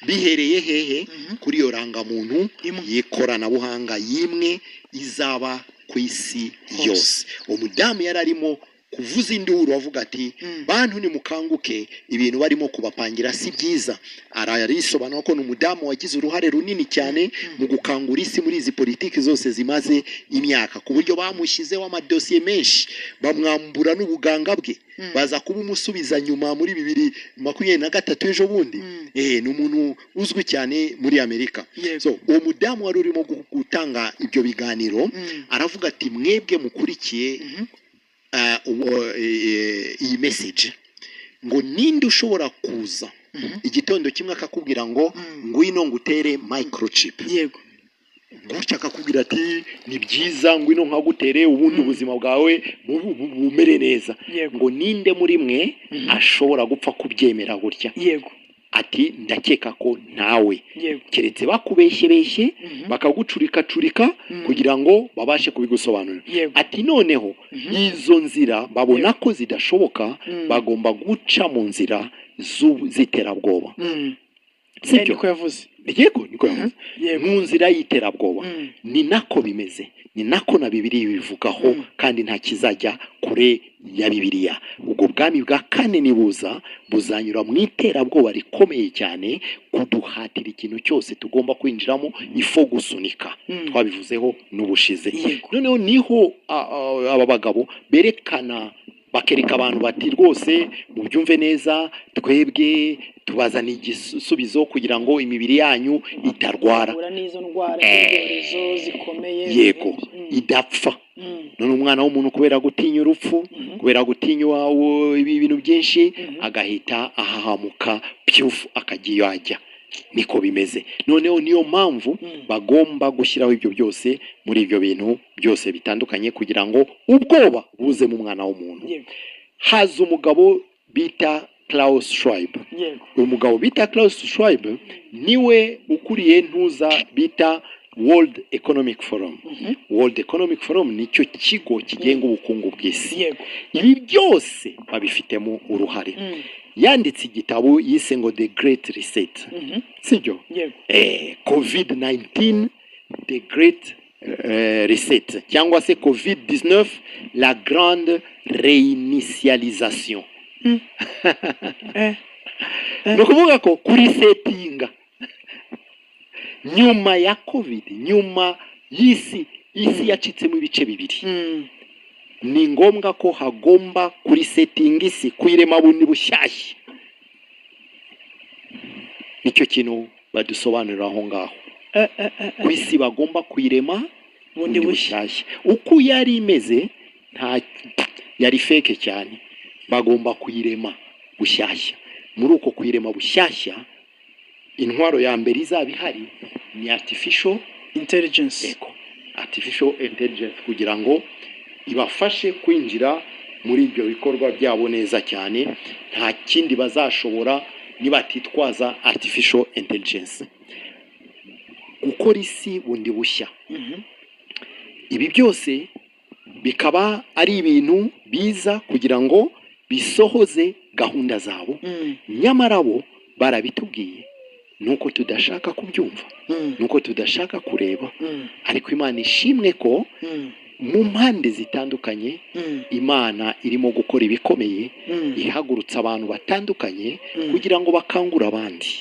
Bihereye hehe? Kuri iyo rangamuntu Imwe. y'ikoranabuhanga y'imwe izaba ku isi hose. yose. Umudamu yari arimo kuvuza induru avuga ati: "Bantu, nimukanguke, ibintu barimo kubapangira si byiza." Ararisobanura ko ni umudamu wagize uruhare runini cyane mu gukangura isi muri izi politiki zose zimaze imyaka, ku buryo bamushyizeho amadosiye menshi, bamwambura n'ubuganga bwe, baza kubumusubiza nyuma muri 2023 ejo bundi. Ni umuntu uzwi cyane muri Amerika. So uwo mudamu wari urimo gutanga ibyo biganiro aravuga ati: "Mwebwe mukurikiye iyi message, ngo ninde ushobora kuza igitondo kimwe akakubwira ngo ngwino ngutere microchip gutya, akakubwira ati ni byiza, ngwino nkagutere, ubundi ubuzima bwawe bumere neza?" Ngo ninde muri mwe ashobora gupfa kubyemera gutya? Ati: "Ndakeka ko ntawe, keretse bakubeshyebeshye, bakagucurikacurika kugira ngo babashe kubigusobanurira." Ati: "Noneho izo nzira babona ko zidashoboka, bagomba guca mu nzira z'iterabwoba." Sibyo? Niko yavuze. Yego, niko yavuze, mu nzira y'iterabwoba. Ni nako bimeze, ni nako na Bibiliya ibivugaho, kandi nta kizajya kure ya Bibiliya. Ubwo bwami bwa kane nibuza buzanyura mu iterabwoba rikomeye cyane, kuduhatira ikintu cyose tugomba kwinjiramo, ifo gusunika. Twabivuzeho n'ubushize. Noneho niho aba bagabo berekana, bakereka abantu bati: "Rwose mubyumve neza, twebwe tubazana igisubizo kugira ngo imibiri yanyu itarwara." Bahura n'izo ndwara z'ibyorezo zikomeye. Yego, idapfa. None umwana w'umuntu, kubera gutinya urupfu, kubera gutinya ibi bintu byinshi, agahita ahahamuka pyufu, akajya iyo ajya. Niko bimeze. Noneho niyo mpamvu bagomba gushyiraho ibyo byose, muri ibyo bintu byose bitandukanye, kugira ngo ubwoba buze mu mwana w'umuntu. Haza umugabo bita Klaus Schwab. Uyu mugabo bita Klaus Schwab niwe ukuriye ntuza bita World Economic Forum. World Economic Forum nicyo kigo kigenga ubukungu bw'isi. Ibi byose babifitemo uruhare. Yanditse igitabo yise ngo The Great Reset, sibyo? Yego. COVID-19, The Great Reset, cyangwa se COVID-19, la grande réinitialisation. Ni ukuvuga ko kuri setinga nyuma ya COVID, nyuma y'isi, isi yacitsemo ibice bibiri, ni ngombwa ko hagomba kuri setinga isi, kuyirema bundi bushyashya. Nicyo kintu badusobanurira aho ngaho, ku isi bagomba kuyirema bundi bundi bushya. bushyashya. Uko yari imeze nta yari fake cyane, bagomba kuyirema bushyashya. Muri uko kuyirema bushyashya, intwaro ya mbere izaba ihari ni artificial intelligence. Ego, artificial intelligence, kugira ngo ibafashe kwinjira muri ibyo bikorwa byabo neza cyane. Nta kindi bazashobora nibatitwaza artificial intelligence gukora isi bundi bushya. Ibi byose bikaba ari ibintu biza kugira ngo bisohoze gahunda zabo. Nyamara bo barabitubwiye, nuko tudashaka kubyumva, nuko tudashaka kureba. Ariko Imana ishimwe ko mu mpande zitandukanye Imana irimo gukora ibikomeye, ihagurutsa abantu batandukanye kugira ngo bakangure abandi.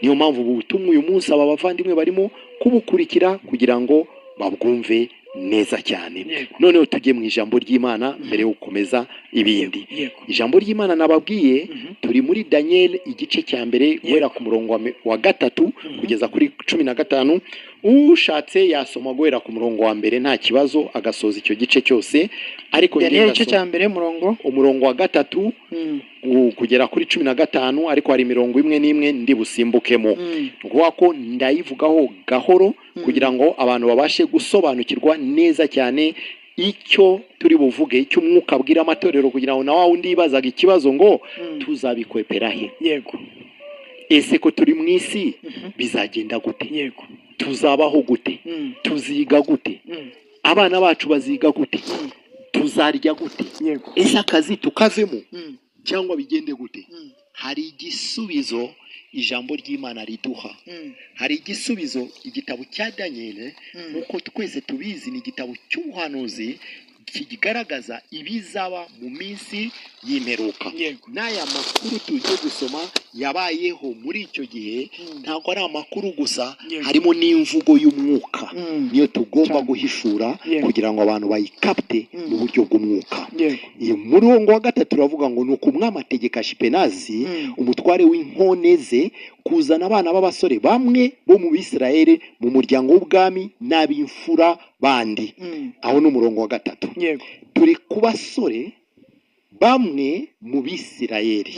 Niyo mpamvu ubu butumwa uyu munsi aba bavandimwe barimo kubukurikira kugira ngo babwumve neza cyane. Noneho tujye mu ijambo ry'Imana mbere yo gukomeza ibindi. Ijambo ry'Imana nababwiye, turi muri Daniel igice cya mbere, guhera ku murongo wa 3 kugeza kuri 15. Ushatse yasoma guhera ku murongo wa mbere nta kibazo, agasoza icyo gice cyose, ariko njye Daniel igice ndasoma cya mbere, murongo umurongo wa 3 kugera kuri 15, ariko hari imirongo imwe n'imwe ndi busimbukemo. Ni ukuvuga ko ndayivugaho gahoro kugira ngo abantu babashe gusobanukirwa neza cyane icyo turi buvuge, icyo umwuka abwira amatorero, kugira ngo na wa wundi yibazaga ikibazo ngo tuzabikwepera he? Ese ko turi mu isi bizagenda gute? Tuzabaho gute? Tuziga gute? Abana bacu baziga gute? Tuzarya gute? Ese akazi tukavemo cyangwa bigende gute? Hari igisubizo ijambo ry'Imana riduha. Hari igisubizo igitabo cya Daniel, nk'uko twese tubizi, ni igitabo cy'ubuhanuzi kigaragaza ibizaba mu minsi y'imperuka. N'aya makuru tugiye gusoma yabayeho muri icyo gihe, ntabwo ari amakuru gusa, harimo n'imvugo y'umwuka, niyo tugomba guhishura kugira ngo abantu bayikapte mu buryo bw'umwuka. Iyo murongo wa 3 uravuga ngo nuko umwami ategeka Ashipenazi, umutware w'inkone ze, kuzana abana b'abasore bamwe bo mu Bisirayeli mu muryango w'ubwami n'ab'imfura bandi. Aho ni umurongo wa 3. Turi ku basore bamwe mu Bisirayeli.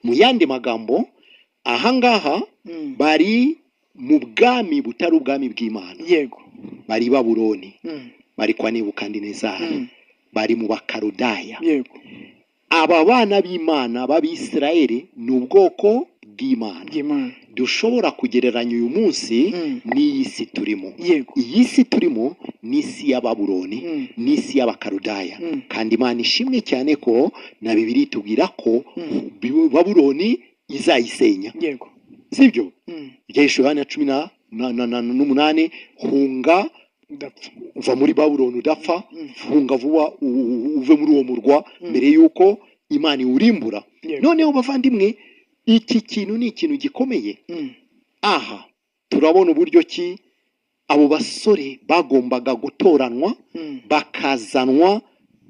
Mu yandi magambo, ahangaha bari mu bwami butari ubwami bw'Imana. Bari i Babuloni, bari kwa Nebukadinezari, bari mu Bakaludaya. Aba bana b'Imana b'Abisirayeli ni ubwoko bw'Imana dushobora kugereranya uyu munsi n'iyi si turimo. Iyi si turimo ni isi ya Babuloni, ni isi y'Abakaludaya. Kandi Imana ishimwe cyane ko na Bibiliya itubwira ko Babuloni izayisenya. Sibyo? Ibyahishuwe Yohana 18, hunga udapfa, uva muri Babuloni udapfa, hunga vuba uve muri uwo murwa mbere y'uko Imana iwurimbura. Noneho bavandimwe, iki kintu ni ikintu gikomeye. Aha turabona uburyo ki abo basore bagombaga gutoranwa, bakazanwa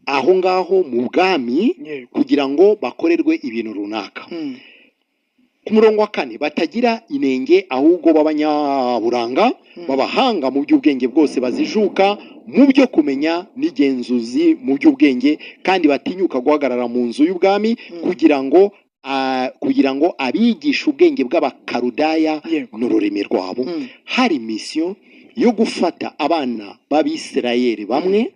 aho ngaho mu bwami kugira ngo bakorerwe ibintu runaka. Ku murongo wa 4, batagira inenge ahubwo b'abanyaburanga, b'abahanga mu by'ubwenge bwose, bazijuka mu byo kumenya n'igenzuzi mu by'ubwenge, kandi batinyuka guhagarara mu nzu y'ubwami, kugira ngo abigishe ubwenge bw'Abakaludaya n'ururimi rwabo. Hari misiyo yo gufata abana b'Abisirayeli bamwe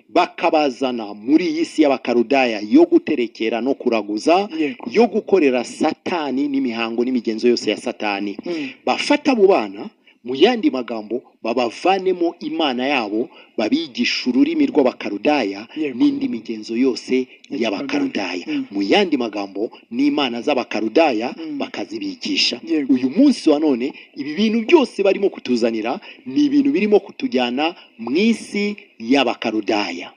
bakabazana muri iyi si y'Abakaludaya yo guterekera no kuraguza, yo gukorera Satani n'imihango n'imigenzo yose ya Satani. Bafata abo bana, mu yandi magambo babavanemo Imana yabo, babigisha ururimi rw'Abakaludaya n'indi migenzo yose y'Abakaludaya. Mu yandi magambo n'imana z'Abakaludaya bakazibigisha. Uyu munsi wa none ibi bintu byose barimo kutuzanira ni ibintu birimo kutujyana mu isi y'Abakaludaya,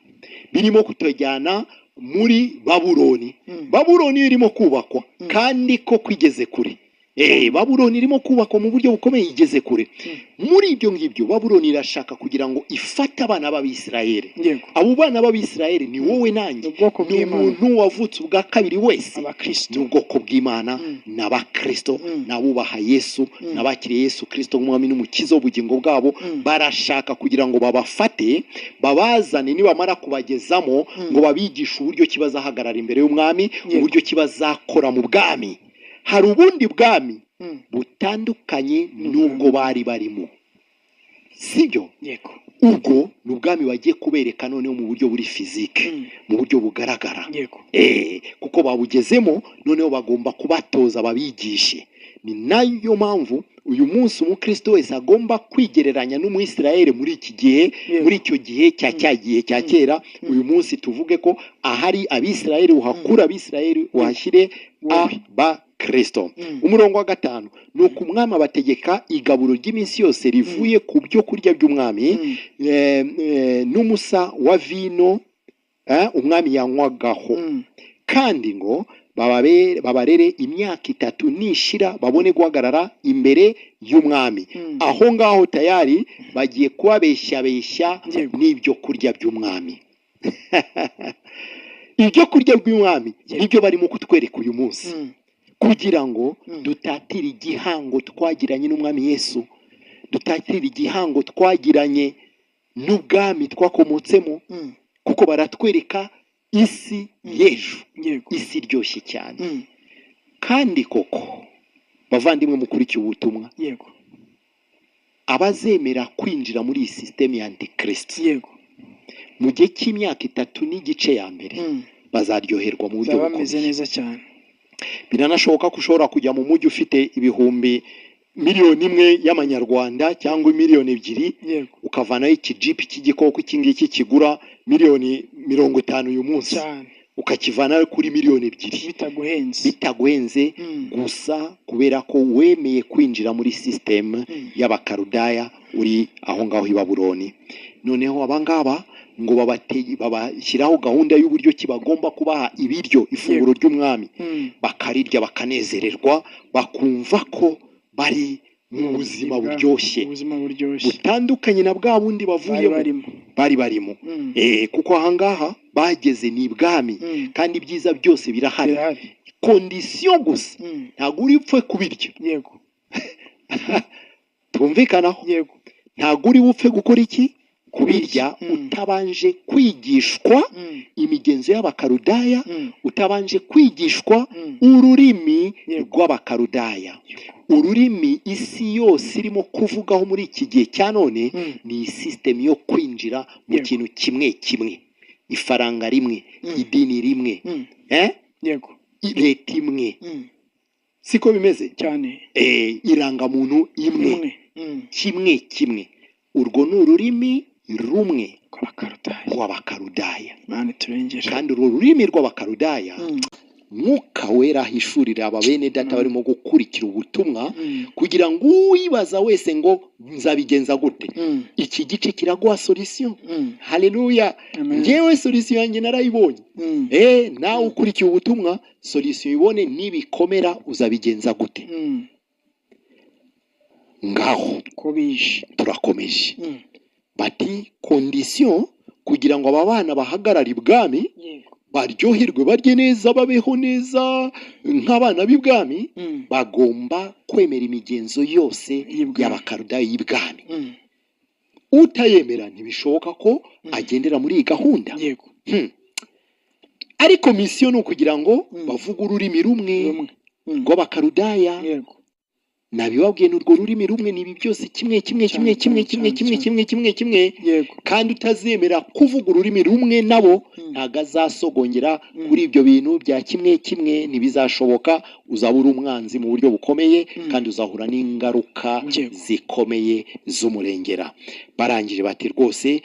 birimo kutujyana muri Babuloni. Babuloni irimo kubakwa kandi ko kwigeze kure. Babuloni irimo kubakwa mu buryo bukomeye, igeze kure. Muri ibyo ngibyo Babuloni irashaka kugira ngo ifate abana b'Abisirayeli. Abo bana b'Abisirayeli ni wowe nanjye, ubwoko ni bw'Imana, umuntu wavutse ubwa kabiri wese, abakristo, ni ubwoko bw'Imana, n'abakristo, n'abubaha Yesu, n'abakiriye Yesu Kristo nk'umwami n'umukiza w'ubugingo bwabo. Barashaka kugira ngo babafate babazane, nibamara kubagezamo ngo babigishe uburyo ki bazahagarara imbere y'umwami, uburyo ki bazakora mu bwami. Hari ubundi bwami butandukanye n'ubwo bari barimo, sibyo? Ubwo ni ubwami bagiye kubereka noneho mu buryo buri physique, mu buryo bugaragara. Kuko babugezemo, noneho bagomba kubatoza babigishe. Ni nayo mpamvu uyu munsi umukristo wese agomba kwigereranya n'umwisirayeli muri iki gihe, muri icyo gihe cya cya gihe cya kera. Uyu munsi tuvuge ko ahari abisirayeli uhakure abisirayeli, uhashyire Wowe. abakristo. Umurongo wa 5 ni uko umwami abategeka igaburo ry'iminsi yose rivuye ku byo kurya by'umwami, n'umusa wa vino umwami yanywagaho, kandi ngo babarere imyaka 3, nishira babone guhagarara imbere y'umwami. Aho ngaho tayari bagiye kubabeshyabeshya n'ibyo kurya by'umwami. Ibyo kurya by'umwami nibyo barimo kutwereka uyu munsi, kugira ngo dutatire igihango twagiranye n'umwami Yesu, dutatire igihango twagiranye n'ubwami twakomotsemo, kuko baratwereka isi y'ejo, isi iryoshye cyane. Kandi koko bavandimwe mukurikiye ubutumwa, abazemera kwinjira muri iyi sisiteme ya antikristo mu gihe cy'imyaka 3 n'igice ya mbere, bazaryoherwa mu buryo Bazaba bameze bukomeye. neza cyane. Biranashoboka ko ushobora kujya mu mujyi ufite 1 miliyoni y'amanyarwanda cyangwa 2 miliyoni, ukavanayo ikijipi cy'igikoko iki ngiki kigura miliyoni 50 uyu munsi, ukakivanayo kuri 2 miliyoni bitaguhenze. Bitaguhenze, gusa kubera ko wemeye kwinjira muri sisiteme y'abakarudaya uri aho ngaho i Babuloni. Noneho abangaba ngo babashyiraho gahunda y'uburyo ki bagomba kubaha ibiryo, ifunguro ry'umwami, bakarirya, bakanezererwa, bakumva ko bari mu buzima buryoshye, Ubuzima buryoshye butandukanye na bwa bundi bari bavuyemo, barimo. Bari barimo. Kuko ahangaha bageze ni ibwami, kandi ibyiza byose birahari. Birahari. Condition gusa, ntabwo uri bupfe kubirya. Tumvikanaho? Yego. Ntabwo uri bupfe gukora iki? Kubirya, utabanje kwigishwa imigenzo y'abakarudaya, utabanje kwigishwa ururimi rw'abakarudaya. Ururimi isi yose irimo kuvugaho muri iki gihe cya none ni sisitemu yo kwinjira mu kintu kimwe kimwe, ifaranga rimwe, idini rimwe, leta imwe. Siko bimeze? Cyane. Irangamuntu imwe, Imwe. Kimwe kimwe. Urwo ni ururimi rumwe rw'abakarudaya. Rw'abakarudaya. Imana iturengere. Kandi urwo rurimi rw'abakarudaya, Mwuka Wera ahishurira aba bene data barimo gukurikira ubutumwa, kugira ngo uwibaza wese ngo nzabigenza gute, iki gice kiraguha solution. Haleluya! Amen. Ngewe solution yanjye narayibonye. Nawe ukurikiye ubutumwa, solution ibone, nibikomera uzabigenza gute? Ngaho Ko bishe. turakomeje. Bati condition kugira ngo aba bana bahagarare ibwami, baryoherwe, barye neza, babeho neza nk'abana b'ibwami, bagomba kwemera imigenzo yose Y'ibwami. y'abakarudaya y'ibwami. Utayemera ntibishoboka ko agendera muri iyi gahunda. Ariko mission ni ukugira ngo bavuge ururimi rumwe Rumwe. Rw'abakarudaya. Nabibabwiye, ni urwo rurimi rumwe, ni ibi byose kimwe kimwe kimwe Cyane, kimwe cyane, kimwe cyane, kimwe cyane. kimwe kimwe kimwe. Kandi utazemera kuvuga ururimi rumwe nabo, ntabwo azasogongera kuri ibyo bintu bya kimwe kimwe, ntibizashoboka. Uzaba uri umwanzi mu buryo bukomeye, kandi uzahura n'ingaruka zikomeye z'umurengera. Barangije bati rwose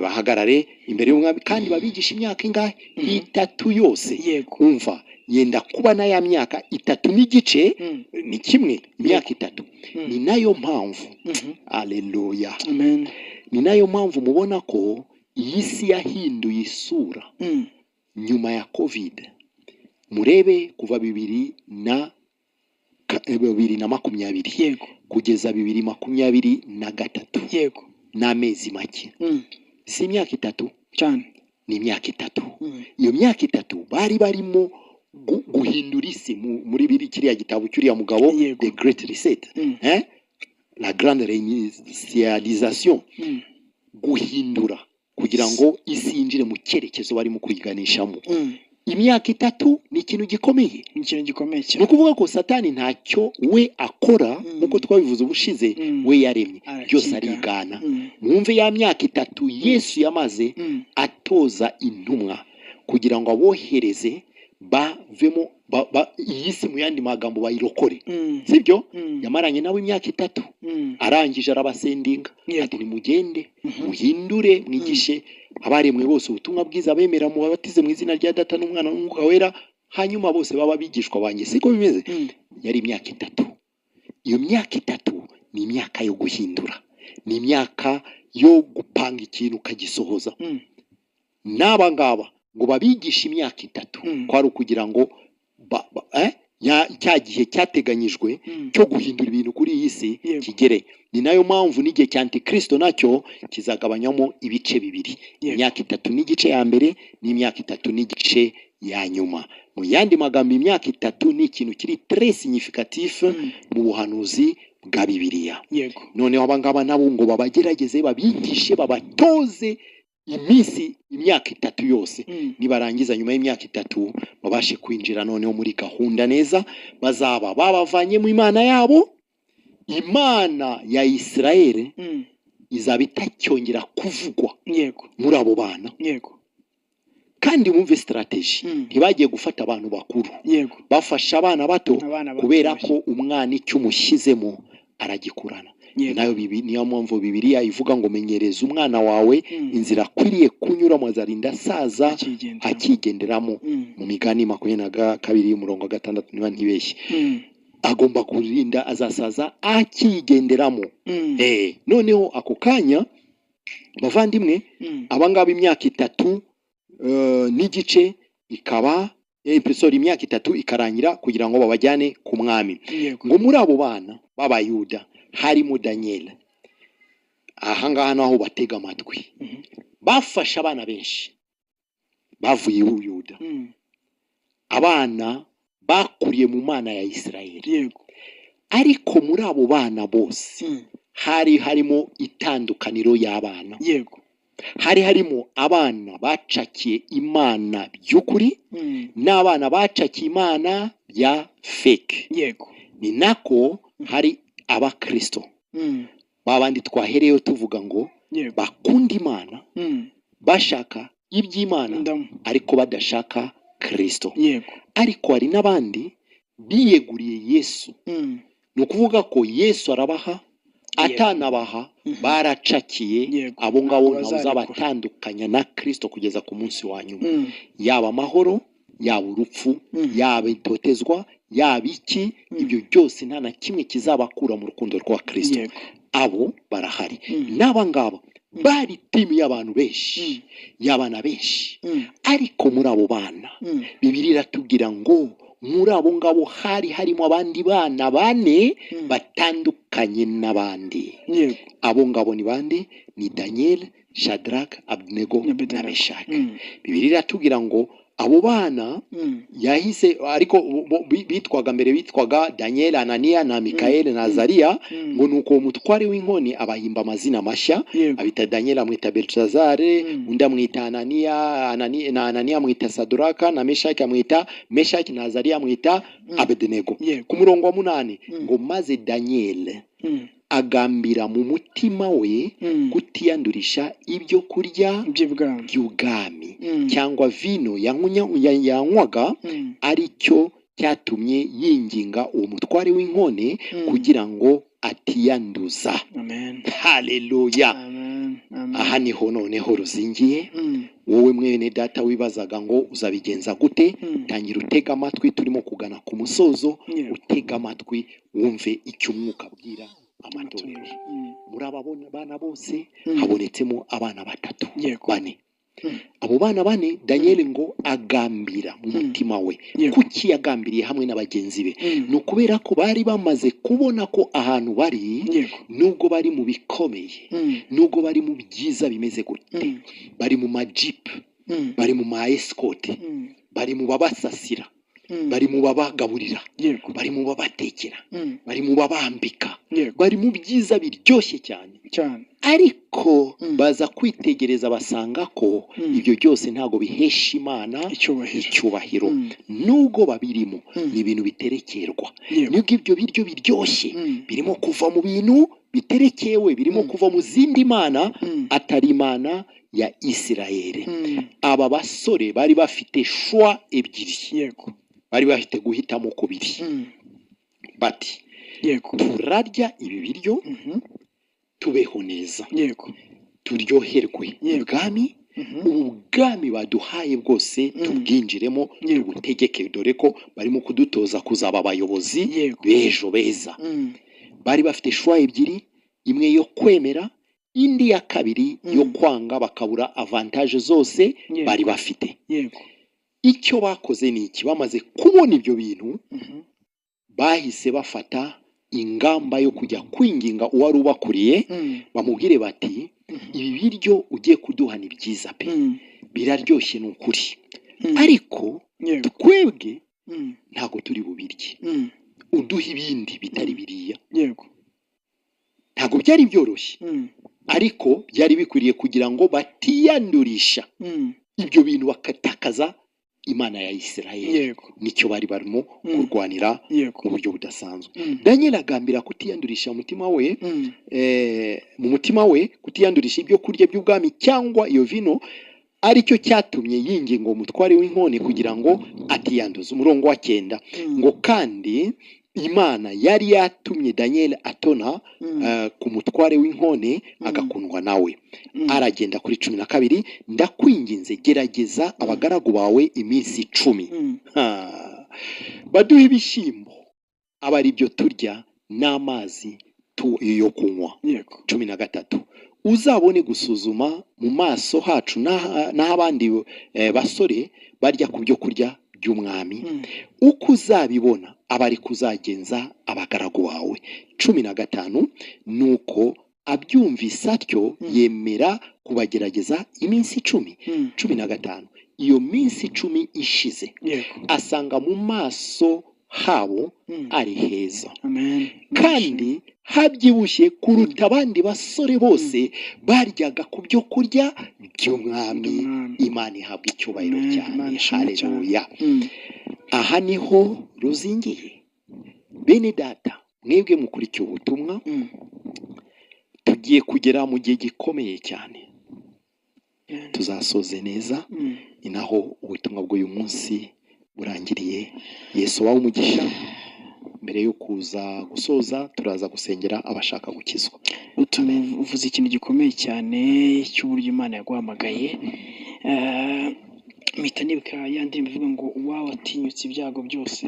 bahagarare imbere y'umwami, kandi babigisha imyaka ingahe? 3 yose. Umva, yenda kuba na ya myaka 3 n'igice, ni kimwe, imyaka 3. Ni nayo mpamvu, aleluya, Amen. ni nayo mpamvu mubona ko iyi si yahinduye isura nyuma ya COVID. Murebe kuva 2020 kugeza 2023, n'amezi make, si imyaka 3? Cyane. Ni imyaka 3. Iyo myaka 3 bari barimo guhindura isi muri biri kiriya gitabo cy'uriya mugabo, The Great Reset, la grande réinitialisation, guhindura kugira ngo isi yinjire mu cyerekezo barimo kuyiganishamo. Imyaka 3 ni ikintu gikomeye. Ni ikintu gikomeye Ni cyane. ukuvuga ko Satani ntacyo we akora, nk'uko twabivuze ubushize, we yaremye byose Arakigana. arigana. Mwumve ya myaka 3 Yesu yamaze atoza intumwa kugira ngo abohereze Bavemo iyi si, mu yandi magambo bayirokore, sibyo? Yamaranye nawe imyaka 3, arangije arabasendinga, ati: "Nimugende, muhindure, mwigishe abaremwe bose ubutumwa bwiza, bemera mubabatize mu izina rya Data n'Umwana n'Umwuka Wera, hanyuma bose baba abigishwa banjye." Siko bimeze? Yari imyaka 3. Iyo myaka 3 ni imyaka yo guhindura, ni imyaka yo gupanga ikintu ukagisohoza. N'aba ngaba ngo babigishe imyaka 3, kwari ukugira ngo cya gihe cyateganyijwe cyo guhindura ibintu kuri iyi si kigere. Ni nayo mpamvu n'igihe cya Antikristo nacyo kizagabanyamo ibice bibiri, imyaka 3 n'igice ya mbere n'imyaka 3 n'igice ya nyuma. Mu yandi magambo, imyaka 3 ni ikintu kiri très significatif mu buhanuzi bwa Bibiliya. Noneho abangaba nabo ngo babagerageze, babigishe, babatoze iminsi, imyaka 3 yose. Nibarangiza, nyuma y'imyaka 3, babashe kwinjira noneho muri gahunda neza. Bazaba babavanye mu Imana yabo, Imana ya Isirayeli izaba itacyongera kuvugwa muri abo bana. Kandi bumve stratégie, ntibagiye gufata abantu bakuru, bafashe abana bato, abana kubera batoya. ko umwana icyo umushyizemo aragikurana. Nayo niyo mpamvu Bibiliya ivuga ngo: "Menyereza umwana wawe inzira akwiriye kunyuramo, azarinda asaza akigenderamo. akigenderamo." Mu Migani 22, umurongo wa 6, niba ntibeshye. Agomba kurinda azasaza akigenderamo. Noneho ako kanya, bavandimwe, abangaba imyaka 3 n'igice ikaba, sorry, imyaka 3 ikarangira kugira ngo babajyane ku mwami. Ngo muri abo bana b'Abayuda harimo Daniel. Ahangaha naho batega amatwi. Bafashe abana benshi bavuye i Buyuda, abana bakuriye mu Mana ya Isirayeli, ariko muri abo bana bose hari harimo itandukaniro y'abana. Hari harimo abana bacakiye Imana by'ukuri n'abana bacakiye Imana bya fake. Ni nako hari Abakristo babandi twahereyeho tuvuga ngo bakunda Imana, bashaka iby'Imana, Ndamu. ariko badashaka Kristo. Ariko hari n'abandi biyeguriye Yesu. Ni ukuvuga ko Yesu arabaha, atanabaha, baracakiye. Abo ngabo Ntabwo ntawe bazarekura. uzabatandukanya na Kristo kugeza ku munsi wa nyuma, yaba amahoro, yaba urupfu, yaba itotezwa, yaba iki, ibyo byose nta na kimwe kizabakura mu rukundo rwa Kristo. Abo barahari. N'aba ngaba bari team y'abantu benshi, y'abana benshi, ariko muri abo bana, Bibiliya iratubwira ngo muri abo ngabo hari harimo abandi bana bane batandukanye n'abandi. Abo ngabo ni bande? Ni Daniel, Shadrach, Abednego na na Abednego. Meshaki. Bibiliya iratubwira ngo abo bana yahise, ariko bitwaga mbere, bitwaga Daniel, Ananiya na Mikael na Azariya. Ngo nuko uwo mutware w'inkoni abahimba amazina mashya, abita Daniel amwita Belshazare, undi amwita Ananiya, na Ananiya amwita Saduraka, na Meshaki amwita Meshaki, na Azariya amwita Abedenego. Ku murongo wa 8, ngo maze Daniel agambira mu mutima we kutiyandurisha ibyo kurya by'ibwami by'ubwami cyangwa vino yanywaga, ari cyo cyatumye yinginga uwo mutware w'inkone kugira ngo atiyanduza. Amen. Haleluya! Amen. Amen. Aha niho noneho ruzingiye. Wowe mwene data wibazaga ngo uzabigenza gute, tangira utega amatwi, turimo kugana ku musozo. Utega amatwi wumve icyo Umwuka abwira amatorero. Amatorero. Muri aba bana bose habonetsemo abana batatu, bane. Abo bana bane, Daniel ngo agambira mu mutima we. Kuki yagambiriye hamwe na bagenzi be? Ni ukubera ko bari bamaze kubona ko ahantu bari, nubwo bari mu bikomeye, nubwo bari mu byiza bimeze gute, bari mu majipu, bari mu ma escorte, bari mu babasasira, bari mu babagaburira, bari mu babatekera, bari mu babambika, bari mu byiza biryoshye cyane, ariko baza kwitegereza basanga ko ibyo byose ntabwo bihesha Imana icyubahiro. icyubahiro. Nubwo babirimo, ni ibintu biterekerwa. Nubwo ibyo biryo biryoshye, birimo kuva mu bintu biterekewe, birimo kuva mu zindi mana atari Imana. ya Isirayeli. Aba basore bari bafite choix ebyiri, bari bafite guhitamo kubiri, bati: "Turarya ibi biryo, tubeho neza, turyoherwe ubwami, ubu bwami baduhaye bwose, tubwinjiremo, tubutegeke, dore ko barimo kudutoza kuzaba abayobozi b'ejo beza." Bari bafite choix ebyiri: imwe yo kwemera, indi ya kabiri yo kwanga, bakabura avantage zose bari bafite. Icyo bakoze ni iki? Bamaze kubona ibyo bintu, bahise bafata ingamba yo kujya kwinginga uwari ubakuriye, bamubwire bati: "Ibi biryo ugiye kuduha ni byiza pe, biraryoshye ni ukuri, ariko twebwe ntabwo turi bubirye, uduhe ibindi bitari biriya." Ntabwo byari byoroshye, ariko byari bikwiriye kugira ngo batiyandurisha ibyo bintu, bagatakaza Imana ya Isirayeli. Nicyo bari barimo kurwanira mu buryo budasanzwe. Daniel agambira kutiyandurisha umutima we, mu mutima we kutiyandurisha ibyo kurya by'ubwami cyangwa iyo vino, aricyo cyatumye yinginga umutware w'inkone kugira ngo atiyanduza. Umurongo wa 9, ngo: "Kandi Imana yari yatumye Daniel atona ku mutware w'inkone, agakundwa nawe." Aragenda kuri 12: "Ndakwinginze, gerageza abagaragu bawe iminsi 10, Ha. Baduhe ibishyimbo aba ari byo turya n'amazi yo kunywa." 13: "Uzabone gusuzuma mu maso hacu n'aho abandi basore barya ku byo kurya by'umwami. Uko uzabibona aba ari kuzagenza abagaragu bawe." 15: "Nuko abyumvise atyo, yemera kubagerageza iminsi 10." 15: "Iyo minsi 10 ishize, asanga mu maso habo ari heza, Amen. kandi habyibushye kuruta abandi basore bose baryaga ku byo kurya by'umwami." By'umwami. Imana ihabwa icyubahiro Amen. cyane. Imana ishimwe cyane. Haleluya. Aha niho ruzingiye. Bene data, mwebwe mukurikiye ubutumwa, tugiye kugera mu gihe gikomeye cyane. Tuzasoze neza. Ni naho ubutumwa bw'uyu munsi burangiriye. Yesu wawe umugisha. Mbere yo kuza gusoza, turaza gusengera abashaka gukizwa. Uvuze ikintu gikomeye cyane cy'uburyo Imana yaguhamagaye. Mpita nibuka ya ndirimbo ivuga ngo uwawe watinyutse ibyago byose,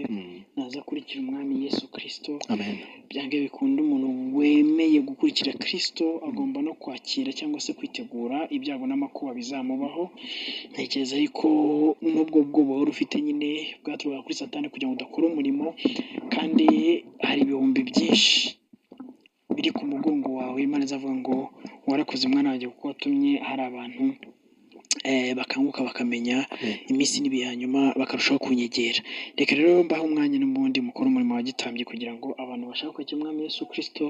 naza akurikira Umwami Yesu Kirisito. Amen. Byange bikunda, umuntu wemeye gukurikira Kirisito agomba no kwakira cyangwa se kwitegura ibyago n'amakuba bizamubaho. Ntekereza yuko n'ubwo bwoba wari ufite nyine bwaturukaga kuri Satani kugira ngo udakora umurimo, kandi hari ibihumbi byinshi biri ku mugongo wawe. Imana izavuga ngo: "Warakoze mwana wanjye, kuko watumye hari abantu bakanguka, bakamenya iminsi n'ibihe, hanyuma bakarushaho kunyegera." Reka rero mbahe umwanya n'ubundi mukora umurimo wa gitambyi, kugira ngo abantu bashaka kwakira Umwami Yesu Kirisito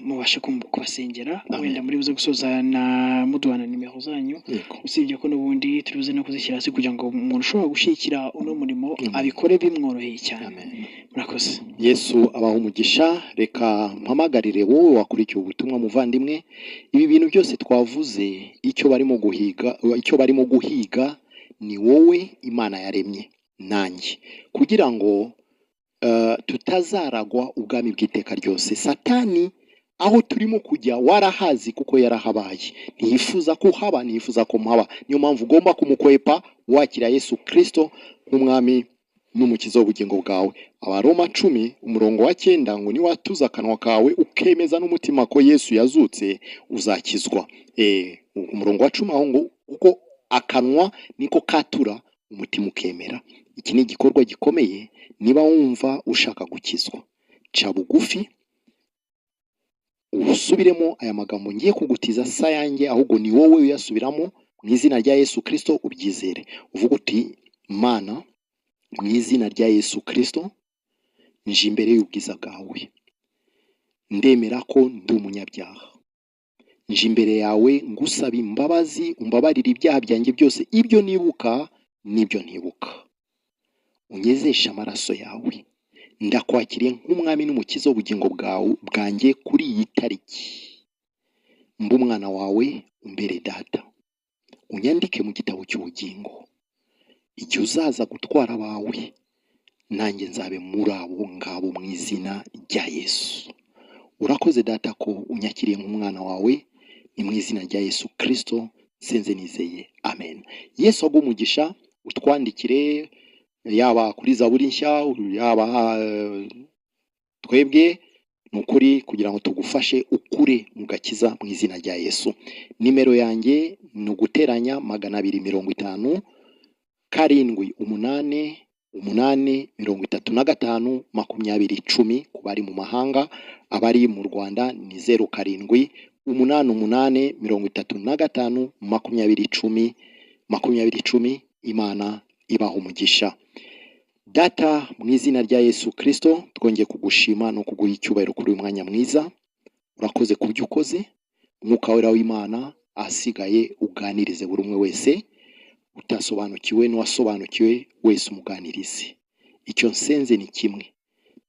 mubashe kubasengera. Amen. Wenda muri buze gusoza na muduhana nimero zanyu, usibye ko n'ubundi turi buze no kuzishyira hasi kugira ngo umuntu ushobora gushyigikira uno murimo abikore bimworoheye cyane. Amen. Murakoze. Yesu abaha umugisha. Reka mpamagarire wowe wakurikiye ubutumwa, muvandimwe. Ibi bintu byose twavuze, icyo barimo guhiga ni wowe Imana yaremye nanjye, kugira ngo tutazaragwa ubwami bw'iteka ryose. Satani aho turimo kujya warahazi, kuko yarahabaye. Ntiyifuza ko uhaba, ntiyifuza ko mpaba. Niyo mpamvu ugomba kumukwepa, wakira Yesu Kirisito nk'umwami n'umukiza w'ubugingo bwawe. Abaroma 10 umurongo wa 9 ngo: "Niwatuza akanwa kawe ukemeza n'umutima ko Yesu yazutse, uzakizwa." Umurongo wa 10 aho ngo: "Kuko akanwa niko katura, umutima ukemera." Iki ni igikorwa gikomeye. Niba wumva ushaka gukizwa, ca bugufi, usubiremo aya magambo ngiye kugutiza sa yanjye, ahubwo ni wowe uyasubiramo mu izina rya Yesu Kirisito, ubyizere, uvuga uti: "Mana, mu izina rya Yesu Kirisito, nje imbere y'ubwiza bwawe, ndemera ko ndi umunyabyaha. Nje imbere yawe ngusaba imbabazi, umbabarire ibyaha byanjye byose, ibyo nibuka n'ibyo ntibuka, unyezeshe amaraso yawe. Ndakwakiriye nk'umwami n'umukiza w'ubugingo bwawe bwanjye kuri iyi tariki." Mbe umwana wawe, umbere data, unyandike mu gitabo cy'ubugingo. Igihe uzaza gutwara abawe, nanjye nzabe muri abo ngabo mu izina rya Yesu. Urakoze data ko unyakiriye nk'umwana wawe. Ni mu izina rya Yesu Kirisito nsenze nizeye, amen. Yesu aguhe umugisha. Utwandikire yaba kuri Zaburi Nshya, yaba twebwe, ni ukuri kugira ngo tugufashe ukure mu gakiza mu izina rya Yesu. Nimero yanjye ni uguteranya 250 788 35 20 10 ku bari mu mahanga. Abari mu Rwanda ni 0788 35 20 10, 20 10. Imana ibaha umugisha. Data, mu izina rya Yesu Kirisito, twongeye kugushima no kuguha icyubahiro kuri uyu mwanya mwiza. Urakoze ku byo ukoze. Umwuka Wera w'Imana, ahasigaye uganirize buri umwe wese utasobanukiwe, n'uwasobanukiwe wese umuganirize. Icyo nsenze ni kimwe: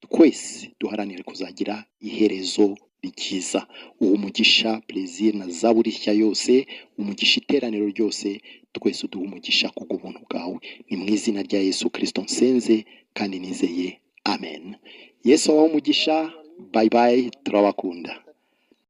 twese duharanire kuzagira iherezo ryiza. Uwo umugisha Plaisir na Zaburi Nshya yose, umugisha iteraniro ryose, twese uduha umugisha kubw'ubuntu bwawe. Ni mu izina rya Yesu Kirisito nsenze kandi nizeye, amen. Yesu abahe umugisha. Bye bye, turabakunda.